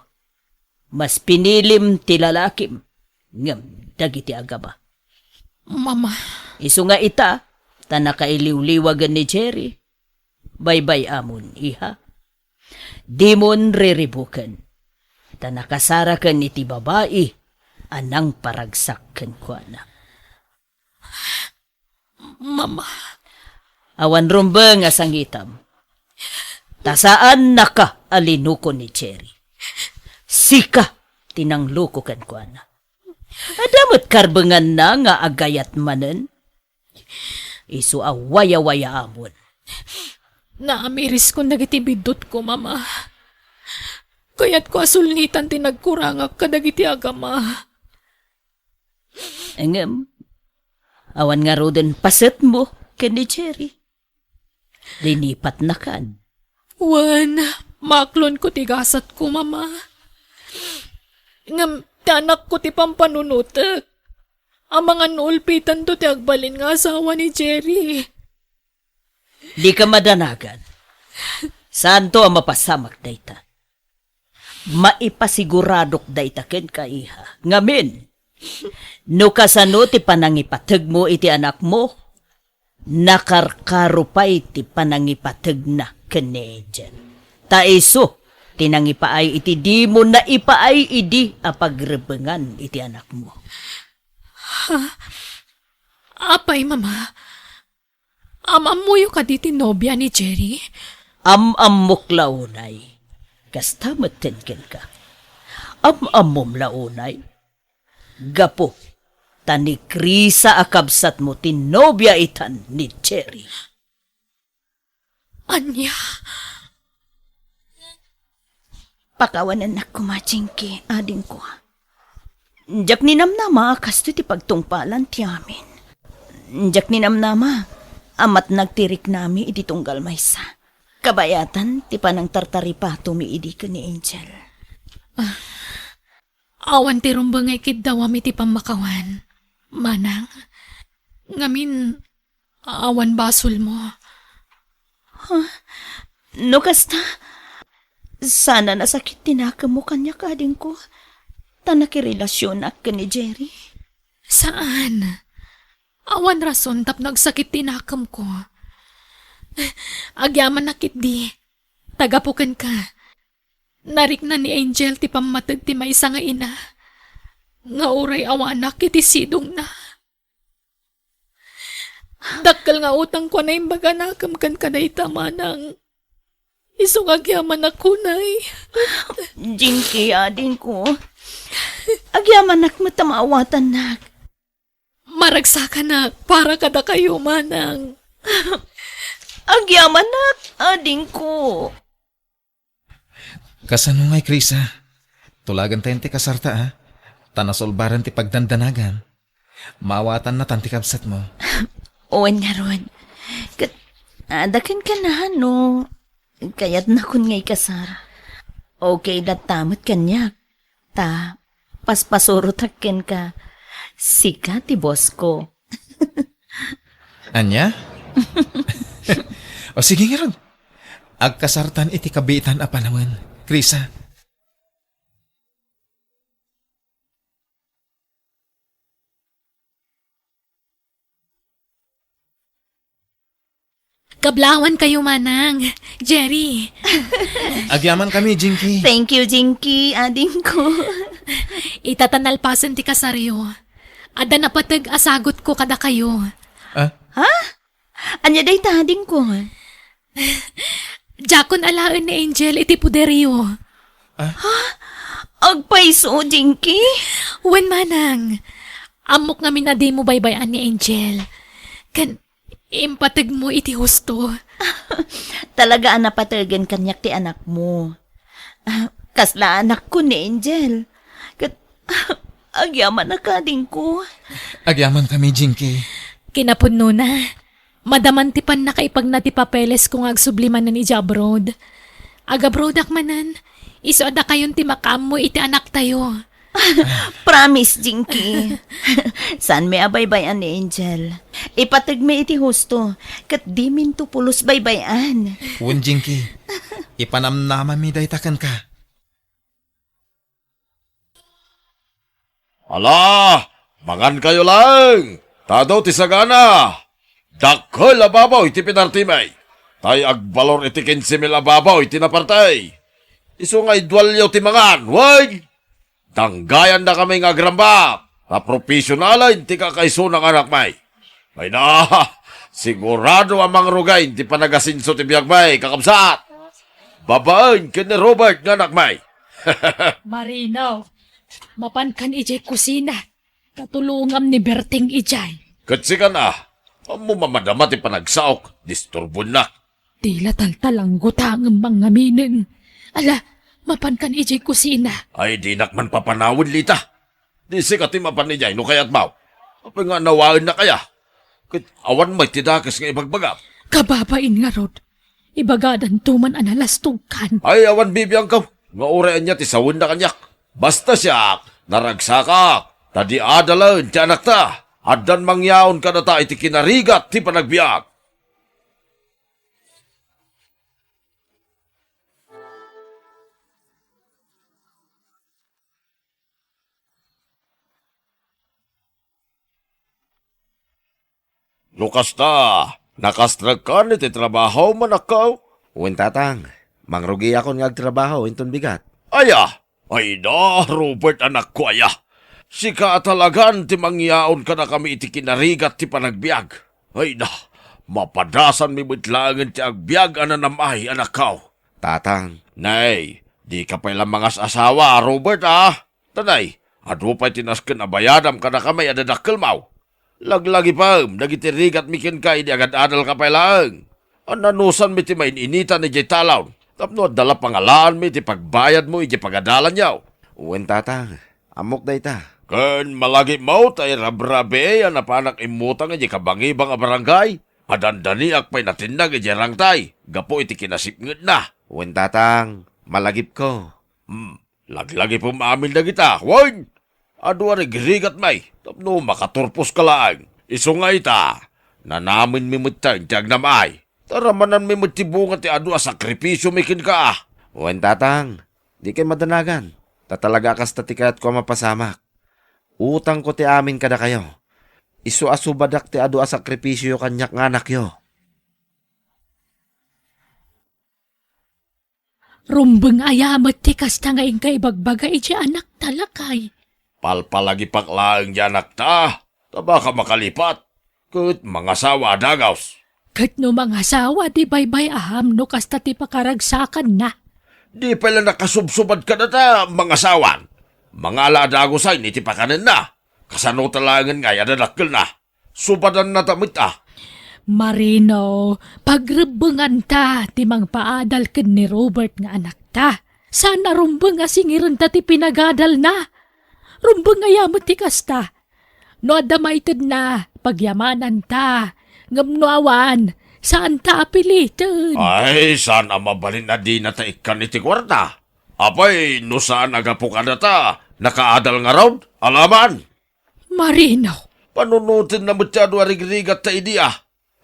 Mas pinilim ti lalakim ngem dagiti agama. Mama. Isu nga ita, ta nakailiwliwagen ni Jerry. Baybay-amon, iha. Dimon riribuken, ta nakasaraken iti babai a nangparagsak kenkuana. Mama. Awan rumbeng a sangitam. Ta saannaka a linuko ni Jerry. Sika ti nangluko kenkuana. Adda met karbenganna nga agayat manen. Isu a wayawayaamon. Naamiriskon dagiti biddutko, Mama. Kayatko a sulngitan ti nagkurangak kadagiti agama. Ngem, awan ngaruden pasetmo ken ni Jerry. Linipatnakan. Wen, maaklonko ti gasatko, Mama. Ngem ti anakko ti pampanunotek. Amangan no ulpitanto ti agbalin nga asawa ni Jerry. Dika madanagan. Saanto a mapasamak dayta. Maipasiguradok dayta kenka, iha. Ngamin, no kasano ti panangipategmo iti anakmo, nakarkaro pay ti panangipategna ken ni Angel. Ta isu ti nangipaay iti dimo naipaay idi a pagrebengan iti anakmo. Ha? Apay, Mama? Am-ammoyo kadi ti nobia ni Jerry? Am-ammok la unay. Kasta metten kenka. Am-ammom la unay. Gapu ta ni Krisa a kabsatmo ti nobia itan ni Jerry. Ania? Pakawanennak koma, Jinky, adingko. Diak ninamnama a kastoy ti pagtungpalan ti amin. Diak ninamnama a matnag ti riknami iti tunggal maysa. Kabayatan ti panangtartaripatomi idi ken ni Angel. Ah, awan ti rumbeng nga ikiddawam iti pammakawan. Manang, ngamin, awan basolmo. Ha? No kasta, saan a nasakit ti nakemmo kaniak, adingko, ta nakirelasionak ken ni Jerry? Saan. Awan rason tapno agsakit ti nakemko. Agyamanak ketdi. Ta gapu kenka, narikna ni Angel ti pammateg ti maysa nga ina nga uray awanak iti sidongna. Dakkel nga utangko a naimbaganakem ken kadayta, manang. Isu nga agyamanak unay. Jinky, adingko. Agyamanak met a maawatannak. Maragsakanak para kadakayo, manang. Agyamanak, adingko. Kasano ngay, Krisa? Tulagantayon ti kasarta, a? Ta nasulbaran ti pagdandanagan. Maawatannatan ti kabsatmo. Wen ngarud. Ket, adda kenka no kayatnakon nga ikasar. Okay latta met kaniak. Ta, paspasurotak kenka. Sika ti boss ko. Ania? O sige ngarud. Agkasartan iti kabiitan a panawen, Krisa. Kablawan kayo, manang. Jerry. Agyamankami, Jinky. Thank you, Jinky, adingko. Ita ta nalpasen ti kasaryo. Adda napateg a sagutko kadakayo. Ah? Ha? Ania dayta, adingko? Diakon alaen ni Angel iti poderyo. Ah? Ha? Agpayso, Jinky? Wen, manang. Ammok ngamin a dimo baybay-an ni Angel. Ken impategmo iti husto. Talaga a napategen kaniak ti anakmo. Ah, kasla anakko ni Angel. Ket, agyamanak, adingko. Agyamankami, Jinky. Kinapudnona, madaman ti pannakaipagna ti papelesko nga agsubli manen idiay abroad. Agabroadak manen, isu a dakayon ti makaammo iti anaktayo. Promise, Jinky. Saanmi a baybay-an ni Angel. Ipategmi iti husto, ket diminto pulos baybay-an. Wen, Jinky. Ipanamnamami dayta kenka. Ala, mangankayo laeng, ta adu ti sagana. Dakkel a baboy ti pinartimi. Tay agbalor iti kinse mil a baboy ti naparti. Isu nga idualyo ti mangan, wen! Danggayannakami nga agrambak, ta profesionalen ti kakaisuna nga anakmi. Ay na, sigurado a mangrugay ti panagasenso ti biagmi, kakabsat. Babaen ken ni Robert nga anakmi. Marino, mapankan idiay kusina. Katulongam ni Berting idiay. Ket sika na, ammom a madama ti panagsaok, disturboennak. Dila taltalanggo ta ngem mangngaminen. Ala, mapankan idiay kusina. Ay, dinak man papanawen, Lita. Di sika ti mapan idiay no kayatmo. Apay nga nawaennak aya? Ket awan met ti dakes nga ibagbagam. Kababain ngarud. Ibagadanto man a nalastogkan. Ay, awan bibiangko nga uray ania ti sawenna kaniak. Basta siak, naragsakak, ta di adalen ti anakta. Addan mangyaon kadata iti kinarigat ti panagbiag. No kasta, nakastrekkan iti trabahom, anakko? Wen, tatang. Mangrugiakon nga agtrabaho inton bigat. Aya! Ay da, Robert, anakko, aya. Sika a talagan ti mangyaon kadakami iti kinarigat ti panagbiag. Ay da, mapadasanmi met laengen ti agbiag a nanam-ay, anakko. Tatang. Nay, dika pay la mangas-asawa, Robert, a? Tanay, adu pay ti nasken a bayadam kadakami a dadakkelmo. Laglagipem dagiti rigatmi kenka idi agad-adalka pay laeng. Annanusanmi ti main-initan idiay talon tapno adda la pangalaanmi iti pagbayadmo idiay pagadalanyo. Wen, tatang, ammok dayta. Ken malagipmo ta irabrabii a napanak immutang idiay kabangibang a barangay a dandaniak pay natinnag idiay rangtay gapu iti kinasipngetna. Wen, tatang, malagipko. Hmm. Laglagipem amin dagita, wen! Adu a rigrigatmi tapno makaturposka laeng. Isu nga ita, nanamenmi metten ti agnam-ay. Taramananmi met ti bunga ti adu a sakripisiomi kenka. Wen, tatang, dikay madanagan. Ta talaga a kasta ti kayatko a mapasamak. Utangko ti amin kadakayo. Isu a subadak ti adu a sakripisioyo kaniak nga anakyo. Rumbeng aya met ti kasta nga inka ibagbaga iti anakta, lakay? Palpalagipak laeng ti anakta, ta baka makalipat, ket mangasawa a dagus. Ket no mangasawa, di baybay-am no kasta ti pakaragsakanna. Di pay la nakasubsubad kadata mangasawan. Mangala a dagusen iti pakanenna. Kasano ta laengen ngay a dadakkelna? Subadanna ta met a. Marino, pagrebbenganta ti mangpaadal ken ni Robert nga anakta. Saan a rumbeng a singirenta ti pinagadalna. Rumbeng aya met ti kasta. No adda maitedna, pagyamananta. Ngem no awan, saanta a piliten. Ay, saan a mabalin a dinata ikkan iti kuarta? Apay, no saan a gapu kadata, nakaadal ngarud? Alaman! Marino! Panunotenna met ti adu a rigrigatta idi a.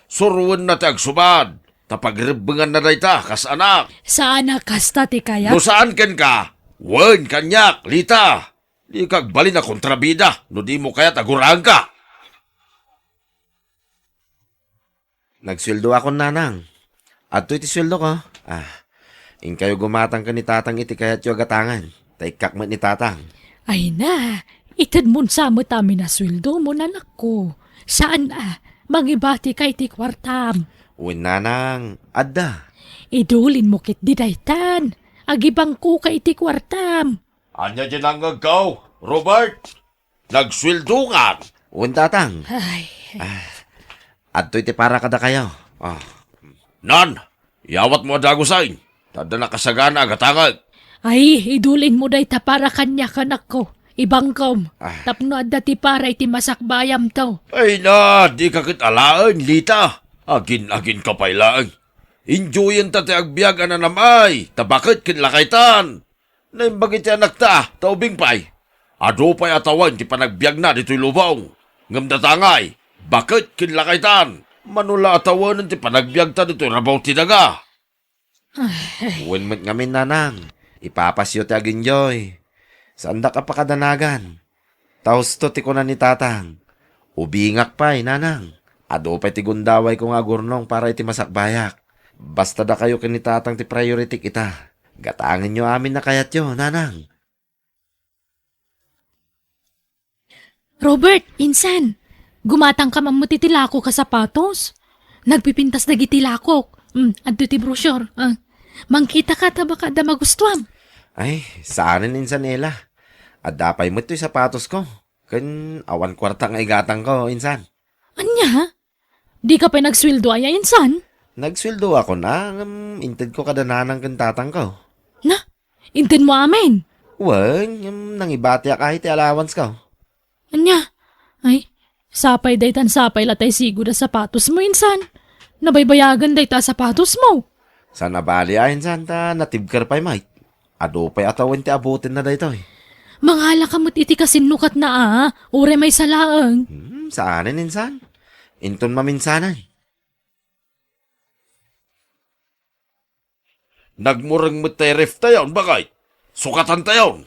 Suroenna ti agsubad, ta pagrebbenganna dayta kas anak. Saan a kasta ti kayat? No saan kenka, wen kaniak, Lita. Dika agbalin a kontrabida no dimo kayat a guraenka. Nagsueldoakon, nanang. Adtoy ti sueldoko. Ah, inkayo gumatang ken ni tatang iti kayatyo a gatangen. Ta ikkak met ni tatang. Ay na, itedmon sa met amin a sueldomon, anakko. Saan a, mangibatika iti kuartam. Wen, nanang, adda. Idulinmo ketdi daytan. Agibangkoka iti kuartam. Ania ti nangngegko, Robert? Nagsueldokan. Wen, tatang. Ay. Ah, adtoy ti para kadakayo. Ah. Nan, iyawatmo a dagusen, ta adda nakasagana a gatangek. Ay, idulinmo dayta para kaniak, anakko. Ibangkom. Ah. Tapno adda ti para iti masakbayamto. Ay na, dika ket alaen, Lita. Agin-aginka pay laeng. Enjoyenta ti agbiag a nanam-ay, ta baket ken lakaytan. Naimbag iti anakta, ta ubing pay. Adu pay a tawen ti panagbiagna ditoy lubong. Ngem data ngay, baket ken lakaytan. Mano la a tawenen ti panagbiagta ditoy rabaw ti daga. Ay. Wen met ngamin, nanang, ipapasyo ti aginjoy. Saandak a pakadanagan. Ta husto ti kuna ni tatang. Ubingak pay, nanang. Adu pay ti gundawayko nga agurnong para iti masakbayak. Basta dakayo ken ni tatang ti prioritik ita. Gatangenyo amin a kayatyo, nanang. Robert, insan, gumatangka man met iti lakok a sapatos. Nagpipintas dagiti lakok. Mm, adto ti brochure. Ah, mangkitaka ta baka adda magustuam. Ay, saanen insan, Ella. Adda pay met toy sapatosko. Ken awan kuarta nga igatangko, insan. Ania? Dika pay nagsueldo aya, insan? Nagsueldoakon a, ngem intedko kada nanang ken tatangko. Na? Intedmo amin? Wen, ngem nangibatiak a iti allowancesko. Ania? Ay, sapay daytan sapay la tay sigud a sapatosmo, insan. Nabaybayagan dayta a sapatosmo. Saan a bali a, insan, ta natibker pay met. Adu pay a tawen ti abutenna daytoy. Mangalaka met iti kasinnukatna a, uray maysa laeng. Hmm, saanen insan. Inton maminsanan. Nagmureng met tay reftayon, baket. Sukatantayon.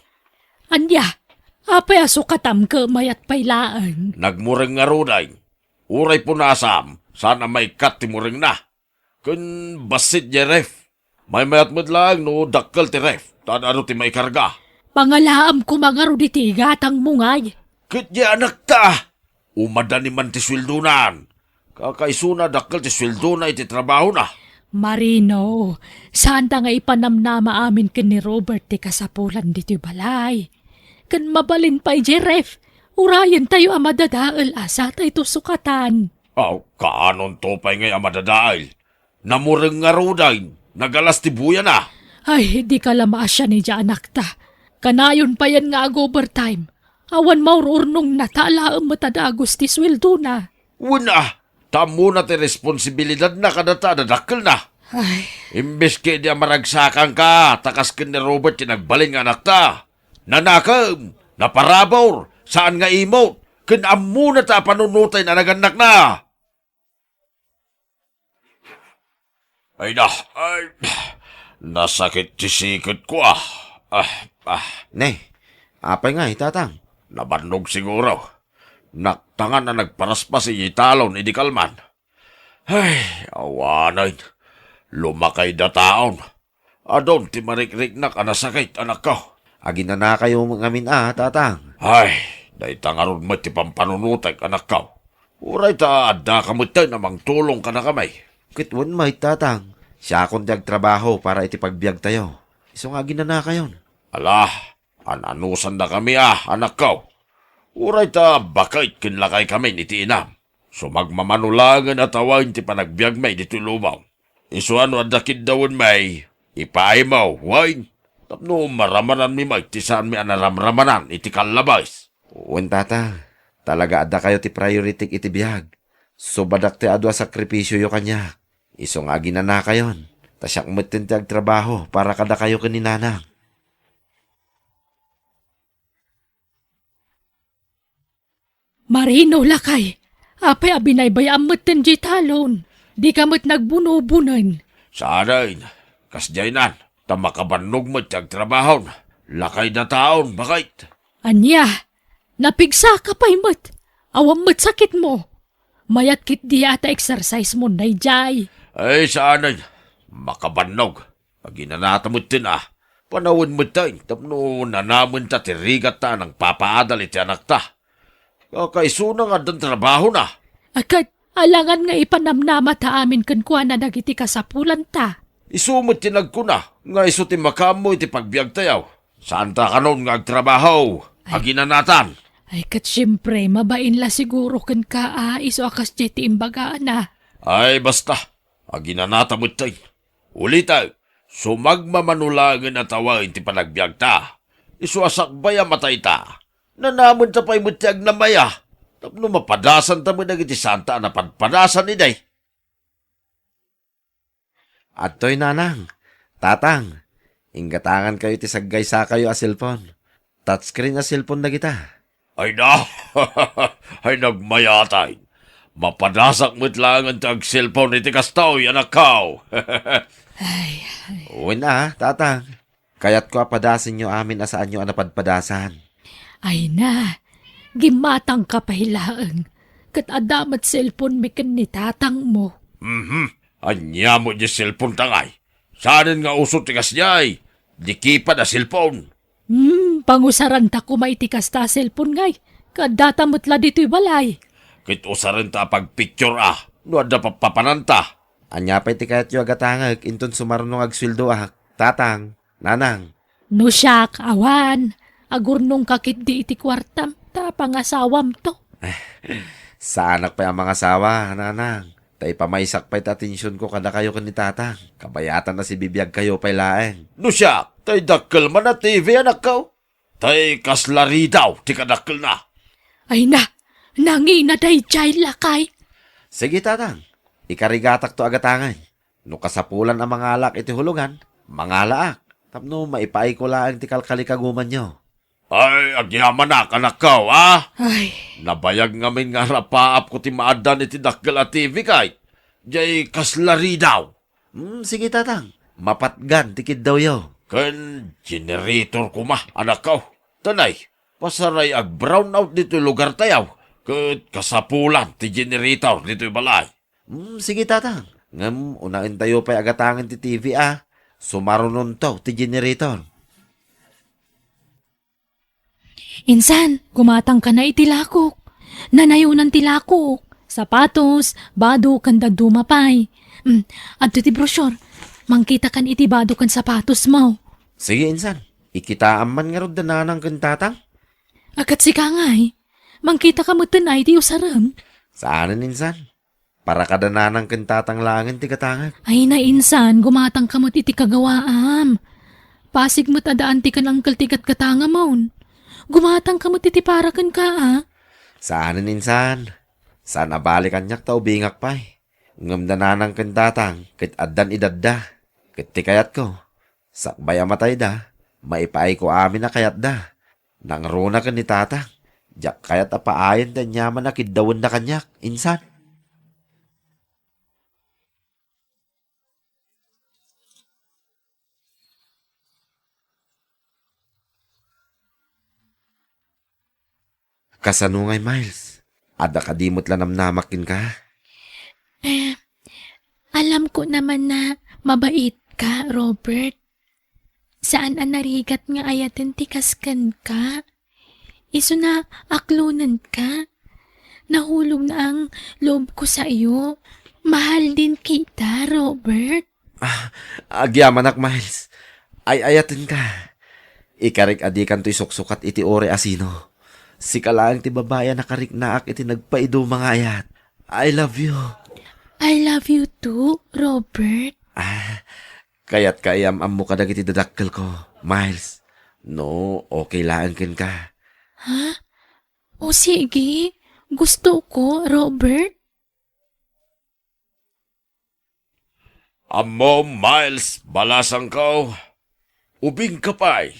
Ania? Apay a sukatam ket mayat pay laeng? Nagmureng ngaruden. Uray punasam, saan a maikkat ti murengna. Ken bassit diay ref. Maymayat met laeng no dakkel ti ref, ta ad-adu ti maikarga. Pangalaam koma ngarud iti igatangmo ngay. Ket diay anakta, umadani man ti sueldonan. Kakaisuna dakkel ti sueldona iti trabahona. Marino, saanta nga ipanamnama amin ken ni Robert ti kasapulan ditoy balay. Ken mabalin pay diay ref, urayentayo a madadael a satayto sukatan. Aw, kaanonto pay ngay a madadael? Namureng ngaruden, nagalas ti buyana. Ay, dika la maasian idiay anakta. Kanayon payen nga ag-overtime. Awan maur-urnongna ta alaem met a dagus ti sueldona. Wen a, ta ammona ti responsibilidadna kadata a dadakkelna. Ay. Imbes ketdi a maragsakanka, ta kas ken ni Robert ti nagbalin nga anakta. Nanakem, naparabur, saan nga imot, ken ammona ta a panunoten a nagannakna. Ay na, ay, nasakit ti siketko, ah. Ah, ah. Ne, apay ngay, tatang? Nabannog siguro. Naktangan a nagparaspas iti talon idi kalman. Ay, awanen. Lumakay dataon. Adun ti marikriknak a nasakit, anakko. Aginanakayo ngamin a, tatang. Ay, dayta ngarud met ti pampanunotek, anakko. Uray ta addaka metten a mangtulong kadakami. Ket wen met, tatang. Siakon ti agtrabaho para iti pagbiagtayo. Isu nga aginanakayon. Ala, an-anusandakami a, anakko. Uray ta baket ken lakaykami iti inam, sumagmamano laengen a tawen ti panagbiagmi ditoy lubong. Isu a no adda kiddawenmi, ipaaymo wen tapno maramaranmi met ti saanmi a naramramanan iti kallabes. Wen, Tata, talaga adda kayo ti priority iti biag. Subadak ti adu a sakripisioyo kaniak. Isu nga aginanakayon, ta siak metten ti agtrabaho para kadakayo ken ni Nanang. Marino, lakay. Apay a binaybayaam metten diay talon? Dika met nagbunobunen. Saanen, kasdiaynan, ta makabannog met ti agtrabahon. Lakay dataon, baket. Ania? Napigsaka pay met. Awan met sakitmo. Mayat ketdi a ta exercise mo daydiay. Ay, saanen. Makabannog. Aginanata metten a. Panawen metten tapno nanamenta ti rigatta a nangpapaadal iti anakta. Kakaisuna nga addan trabahona. Ket alangan nga ipanamnamata amin kenkuana dagiti kasapulanta. Isu met ti nagkuna nga isu ti makaammo iti pagbiagtayo. Saanta kanon nga agtrabaho. Ay. Aginanatan. Ay, ket siempre, mabain la siguro kenka a isu a kasdiay ti imbagana. Ay, basta. Aginanata metten. Ulitek, sumagmamano laengen a tawen ti panagbiagta. Isu a sakbay a matayta, nanamenta pay met ti agnamaya tapno mapadasanta met dagiti saanta a napadpadasan idi. Adtoy, Nanang, Tatang, inggatangankayo ti saggaysakayo a cellphone. Touchscreen a cellphone dagita. Ay na! Ay, nagmayatan. Mapadasak met laengen ti agselpon iti kastoy, anakko. Ay, ay. Wen a, Tatang. Kayatko a padasenyo amin a saanyo a napadpadasan. Ay na, gimmatangka pay laeng. Ket adda met selponmi ken ni tatangmo. Mhm. Ania met diay selponta ngay? Saanen nga uso ti kasdiay? Di keypad a selpon. Hmm, pangusaranta koma iti kasta a selpon ngay. Kaddata met la ditoy balay. Ket usarenta a pagpicture a no adda pappapananta. Ania pay ti kayatyo a gatangek inton sumaruno nga agsueldoak, Tatang, Nanang? No siak, awan. Agurnongka ketdi iti kuartam ta pangasawamto. Saanak pay a mangasawa, Nanang. Ta ipamaysak pay ti atensionko kadakayo ken ni Tatang. Kabayatan a sibibiagkayo pay laeng. No siak, tay dakkel man a T V, anakko. Tay kasla ridaw ti kadakkelna. Ay na, nangina daydiay, lakay. Sige, Tatang. Ikarigatakto a gatangen. No kasapulan a mangalaak iti hulugan, mangalaak tapno maipaayko laeng ti kalkalikagumanyo. Ay, agyamanak, anakko, a? Ay. Nabayag ngamin nga arapaapko ti maaddan iti dakkel a T V kay, diay kasla ridaw. Hmm, sige, Tatang. Mapatgan ti kiddawyo. Ken generator koma, anakko. Tanay, pasaray ag-brownout ditoy lugartayo. Ket kasapulan ti generator ditoy balay. Hmm, sige, Tatang. Ngem unaentayo pay a gatangen ti T V a. Sumarunonto ti generator. Insan, gumatangkan iti lakok. Nanayonan ti lakok. Sapatos, bado, ken dadduma pay. Hmm, adto ti brochure. Mangkitakan iti bado ken sapatosmo. Sige, insan. Ikitaam man ngarud da Nanang ken Tatang? Ket sika ngay, mangkitaka metten iti usarem? Saanen, insan. Para kada Nanang ken Tatang laengen ti gatangek. Ay na, insan, gumatangka met iti kagawaam. Pasig met a daan ti ken uncle ti gatgatangamon. Gumatangka met iti para kenka, a? Saanen, insan. Saan a bali kaniak ta ubingak pay. Ngem da Nanang ken Tatang ket addan edadda. Ket ti kayatko, sakbay a matayda, maipaayko amin a kayatda. Nangruna ken ni Tatang, diak kayat a paayen ti aniaman a kiddawenna kaniak, insan. Kasano ngay, Miles? Adda kadi met la namnamak kenka? Eh, alam ko naman na mabait ka, Robert. Saan a narigat nga ayaten ti kas kenka. Isuna aklonenka. Nahulogna ang loob ko saiyo. Mahal din kita, Robert. Ah, agyamanak, Miles. Ay-ayatenka. Ikarik a dikanto isuksukat iti uray a sino. Sika laeng ti babai a nakariknaak iti nagpaiduma nga ayat. I love you. I love you too, Robert. Ah, kayat ka iam-ammo kadagiti dadakkelko, Miles. No, okay laeng kenka. Ha? O sige, gusto ko, Robert. Ammom, Miles, balasangko, ubingka pay.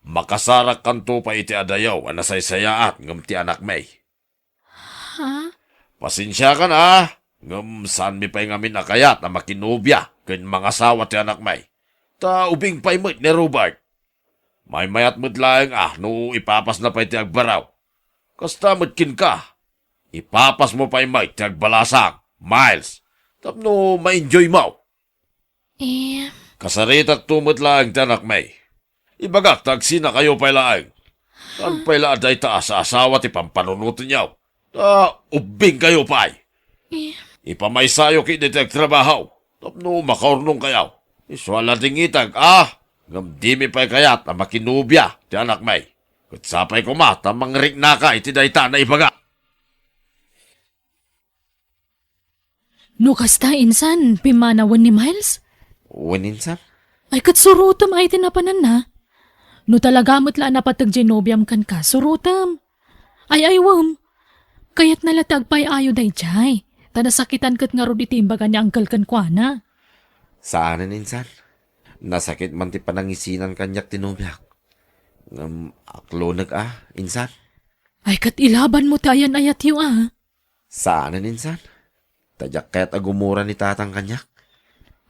Makasarakkanto pay iti adayo a nasaysayaat ngem ti anakmi. Ha? Pasensiakan a, ngem saanmi pay ngamin a kayat a makinobia ken mangasawa ti anakmi. Ta ubing pay met ni Robert. Maymayat met laeng a no ipapasna pay ti agbaraw. Kasta met kenka, ipapasmo pay met ti agbalasang, Miles, tapno ma-enjoymo. Eh. Kasaritakto met laeng ti anakmi. Ibagak ta agsinakayo pay laeng. Saan pay la a dayta a saasawa ti pampanunotenyo? Ta ubbingkayo pay. Eh. Ipamaysayo ketdi ti agtrabaho tapno makaurnongkayo. Isu a ladingitag a, ngem dimi pay kayat a makinobia ti anakmi. Ket sapay koma ta mangriknaka iti dayta a naibaga. No kasta, insan, pimmanawen ni Miles? Wen, insan. Ay, ket surotem ay ti napananna. No talaga met la a napateg diay nobiam kenka, surotem. Ay, aywem. Kayatna la ti agpay-ayo daydiay. Ta nasakitan ket ngarud iti imbaga ni Uncle kenkuana. Saanen, insan. Nasakit man ti panangisinan kaniak ti nobiak. Ngem aklonek a, insan. Ay, ket ilabanmo ti ayan-ayatyo a. Saanen, insan. Ta diak kayat a gumura ni tatang kaniak.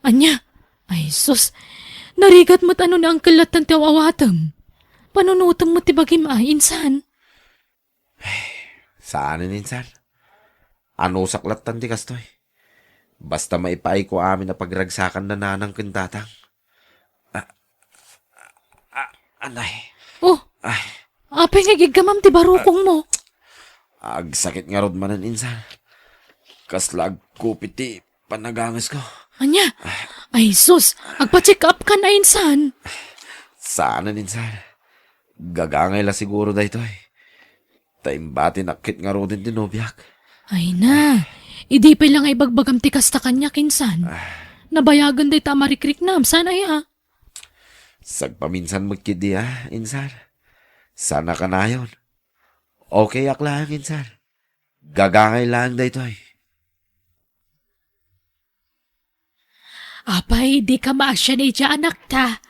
Ania? Ay, sus. Narigat met a no ni Uncle latta ti aw-awatem. Panunotem met ti bagim a, insan. Saanen, insan. Anusak latta ti kastoy. Basta maipaayko amin a pagragsakan ni nanang ken tatang. Ah, ah, ah, anay. Oh, ay. Apay nga igiggamam ti barukongmo? Ah, agsakit ngarud manen, insan. Kasla agkupit ti panagangesko. Ania? Ay, sus, agpa-check up kan a, insan. Saanen, insan. Gagangay la siguro daytoy. Ta imbatinak ket ngaruden ti nobiak. Ay na, idi pay la nga ibagbagam ti kasta kaniak, insan. Ah. Nabayagen dayta a marikriknam, saan aya? Sagpaminsan met ketdi a, insan. Saan a kanayon. Okay ak laeng, insan. Gagangay laeng daytoy. Apay, dika maasian idiay anakta?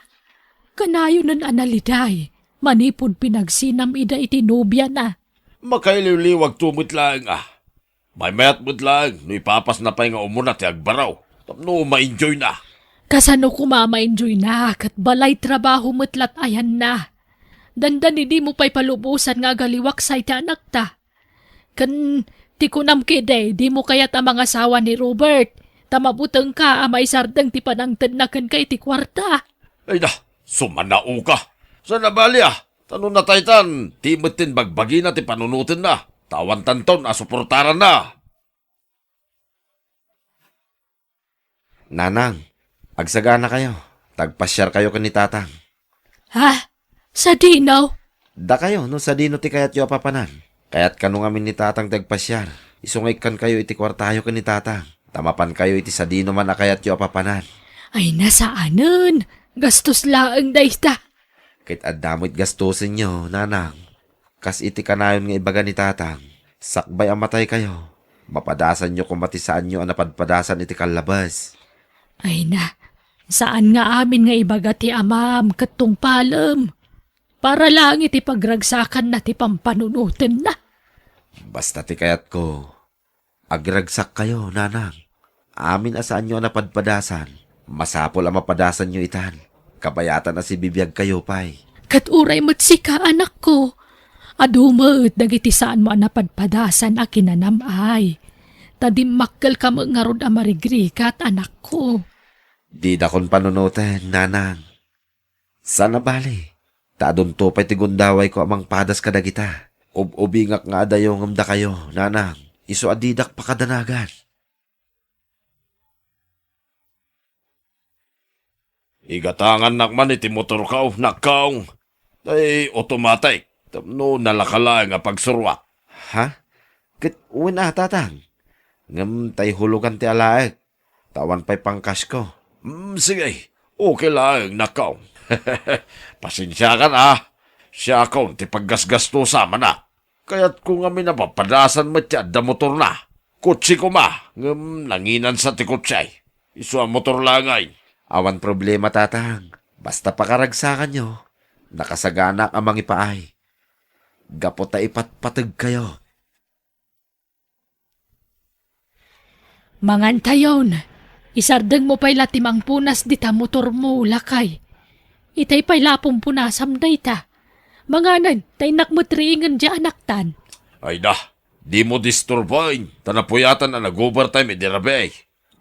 Kanayonen a naliday, manipud pinagsinam ida iti nobiana. Makailiwliwagto met laeng a. Maymayat met laeng no ipapasna pay nga umuna ti agbaraw tapno ma-enjoyna. Kasano koma ma-enjoyna ket balay trabaho met lat ayanna. Dandani dimo pay palubosan nga agaliwaksa iti anakta. Ken ti kunam ketdi, dimo kayat a mangasawa ni Robert, ta mabutengka a maisardeng ti panangtedna kenka iti kuarta. Ay da, sumanaoka. Saan a bali a, ta no nataytan, ti met ti bagbagina ti panunotenna, ta awantanton a suportaranna. Nanang, agsaganakayo, ta agpasiarkayo ken ni tatang. Ha? Sadino? Dakayo, no sadino ti kayatyo a papanan. Kayat kano ngamin ni tatang ti agpasiar. Isu nga ikkankayo iti kuartayo ken ni tatang. Ta mapankayo iti sadino man a kayatyo a papanan. Ay, na saanen. Gastos laeng dayta. Ket adda met gastosenyo, nanang. Kas iti kanayon nga ibaga ni tatang, sakbay a mataykayo, mapadasanyo koma ti saanyo a napadpadasan iti kallabes. Ay na, saan nga amin nga ibaga ti amam ket tungpalem. Para laeng iti pagragsakanna ti pampanunotenna. Basta ti kayatko, agragsakkayo, nanang. Amin a saanyo a napadpadasan, masapul a mapadasanyo itan. Kabayatan a sibibiagkayo pay. Ket uray met sika, anakko, adu met dagiti saanmo a napadpadasan a kinanam-ay. Ta dimmakkelka met ngarud a marigrigat, anakko. Didakon panunoten, nanang. Saan a bali, ta adunto pay ti gundawayko a mangpadas kadagita. Ub-ubingak nga adayongem dakayo, nanang, isu a didak pakadanagan. Igatangannak man iti motorko, nakkaong. Tay automatic. Tapno nalaka laeng a pagsuroak. Ha? Ket wen a, Tatang. Ngem tay hulogan ti alaek. Ta awan pay pangkasko. Mm, sige. Okay laeng, nakkaw. Pasensiakan, a. Siakon ti paggasgastosa, manak. Kayatko ngamin a papadasan met ti adda motorna. Kotse koma, ngem nanginansa ti kotse. Isu a motor laeng. Awan problema, Tatang. Basta pakaragsakanyo, nakasaganak a mangipaay. Gapu ta ipatpategkayo. Mangantayon, isardengmo pay la ti mangpunas dita motormo, lakay. Itay pay la a pumpunasam dayta. Manganen, ta innak met riingen diay anaktan. Ay da, dimo disturbaen, ta napuyatan a nag-overtime idi rabii.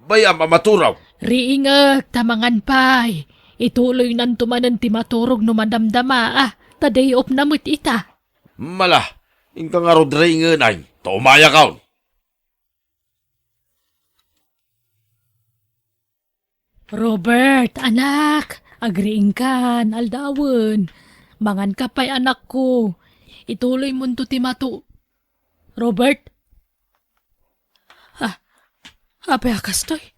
Bay-am a maturaw. Riingek, ta mangan pay. Ituloynanto manen ti maturog no madamdama, a, ta day off na met ita. Mala, inka ngarud riingenay, ta umayakon. Robert, anak, agriingkan, aldawen. Manganka pay, anakko. Ituloymonto ti matu-, Robert? Ah, apay a kastoy?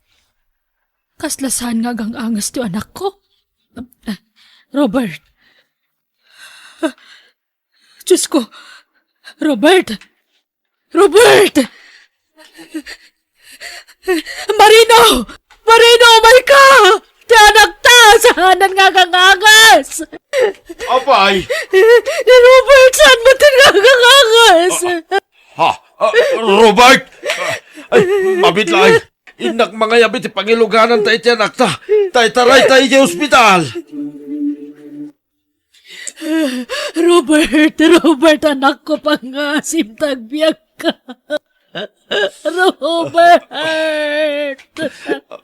Kasla saan nga agang-anges ti anakko? Robert. Diyos ko! Robert! Robert! Marino! Marino, umayka! Ti anakta! Saanen nga agang-anges! Apay! Ni Robert, saan met nga agang-anges? Ah, ha? Ah, Robert! Ah, ay, mabiit laeng. Innak mangayab iti pangilugananta iti anakta. Ta itarayta idiay ospital. Robert, Robert, anakko, pangngaasim ta agbiagka. Robert!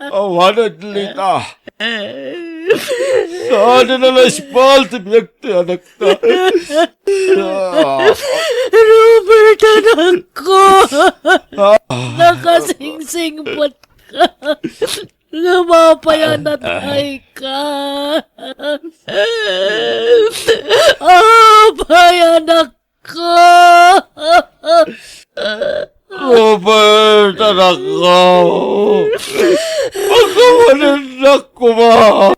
Awanen, Lita. Saan a nalaisbal ti biag ti anakta? Robert, anakko! Nakasingsingpet ka. Nga mapayan a tay ka. Apay, anakko! Robert, anakko! Pakawanennak koma!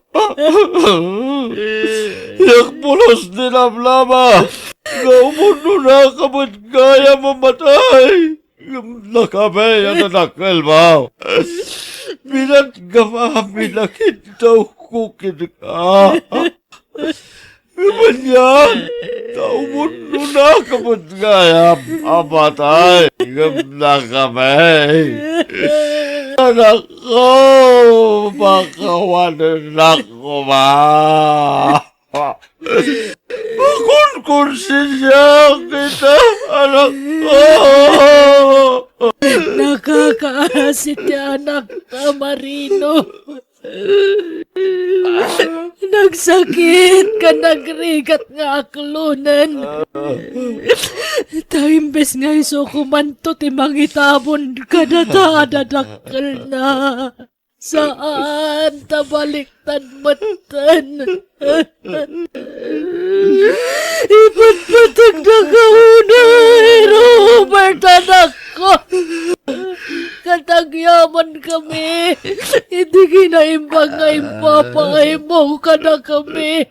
Diak pulos ti lamlama nga umunnonak a met gayam a matay! Ngem nakabiag a nadakkelmo. Pinatgam amin a kiddawko kenka. Ngem ania, ta umunnonak a met gayam a matay ngem nakabiag. Anakko, pakawanennak koma. Makonkonsensiaak ita, anakko. Nakakaasi ti anakta, Marino. Nagsakit ken nagrigat nga aklonen. Ta imbes nga isu komanto ti mangitabon kadata a dadakkelna. Saan ta baliktad metten. Ipatpategda ka unay, Robert, anakko. Ket agyamankami iti kinaimbag nga impapaaymo kadakami.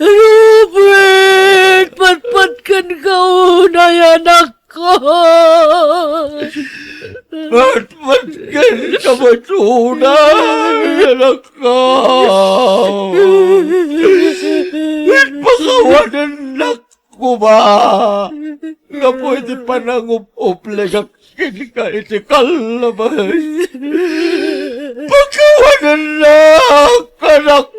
Robert, patpatkenka unay, anakko. Patpatkenka met unay, anakko. Ket pakawanennak koma. Gapu iti panangub-ubligak kenka iti kallabes. Pakawanennak, anak